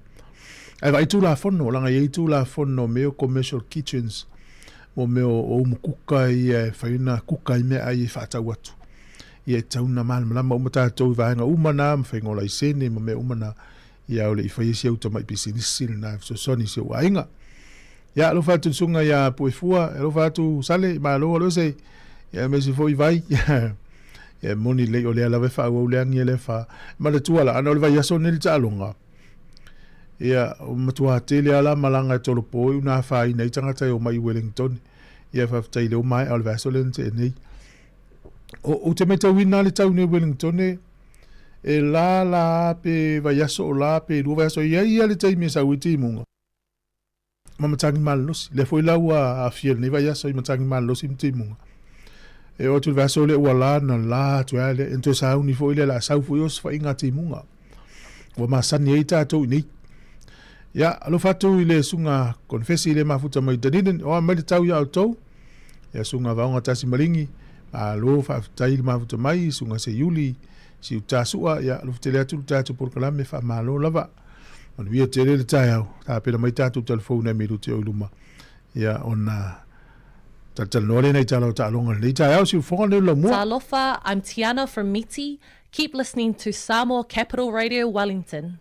Ae vaai Tulafono, leaga e i ai Tulafono mea o commercial kitchens, mo mea o umu kuka ia e fai ona kuka ai meaai e faatau atu. Ia e tatau ona malamalama uma tatou i vaega uma na ma faiga o laisene ma mea uma na, ia ao le i faia si au tamai pisinisi lena e fesoasoani i si ou aiga. Ia, alofa atu le susuga ia Puefua, alofa atu Sale, malo aloese, ia aemaise foi Vai. Ia e moni lelei o lea lava e faaauau le agi a le afa. Manatua la, ana o le vaiaso lenei le taaloga, Ia, ua matua tele lava la malaga e tolopo i una afaina ai tagata e omai i Wellington. Ia, faafetai i lea ua maea o le vaiaso lea na tea nei. O, ou te matauina lava le tau nei i Wellington e, e la la pe vaiaso o la pe lua vaiaso, e i ai lava le taimi e sau ai timuga. Ma matagi malolosi. Lea foi la ua aafia i lenei vaiaso i matagi malolosi ma timuga. E oo atu i le vaiaso lea ua la na la atu ai lea, ona toe sauni foi lea, o le a sau foi osofaiga a timuga. Ua masani ai tatou i nei. Ia, alofa atu i le susuga Konefesi le mafuta mai Dunedin, o a mai le tau ia outou. Ia susuga Vaoga Tasi Maligi, malo faafetai le mafuta mai, susuga Seiuli, Siuta Sua, ia alofa tele atu le tatou polokalame, faamalo lava. Manuia tele le taeao, tapena mai tatou telefoni nai minute o i luma. Ia ona talatalanoa lea nai tala o taaloga lenei taeao, siufofoga lenei o le laumua. Talofa, I'm Tiana from Miti. Keep listening to Samoa Capital Radio Wellington.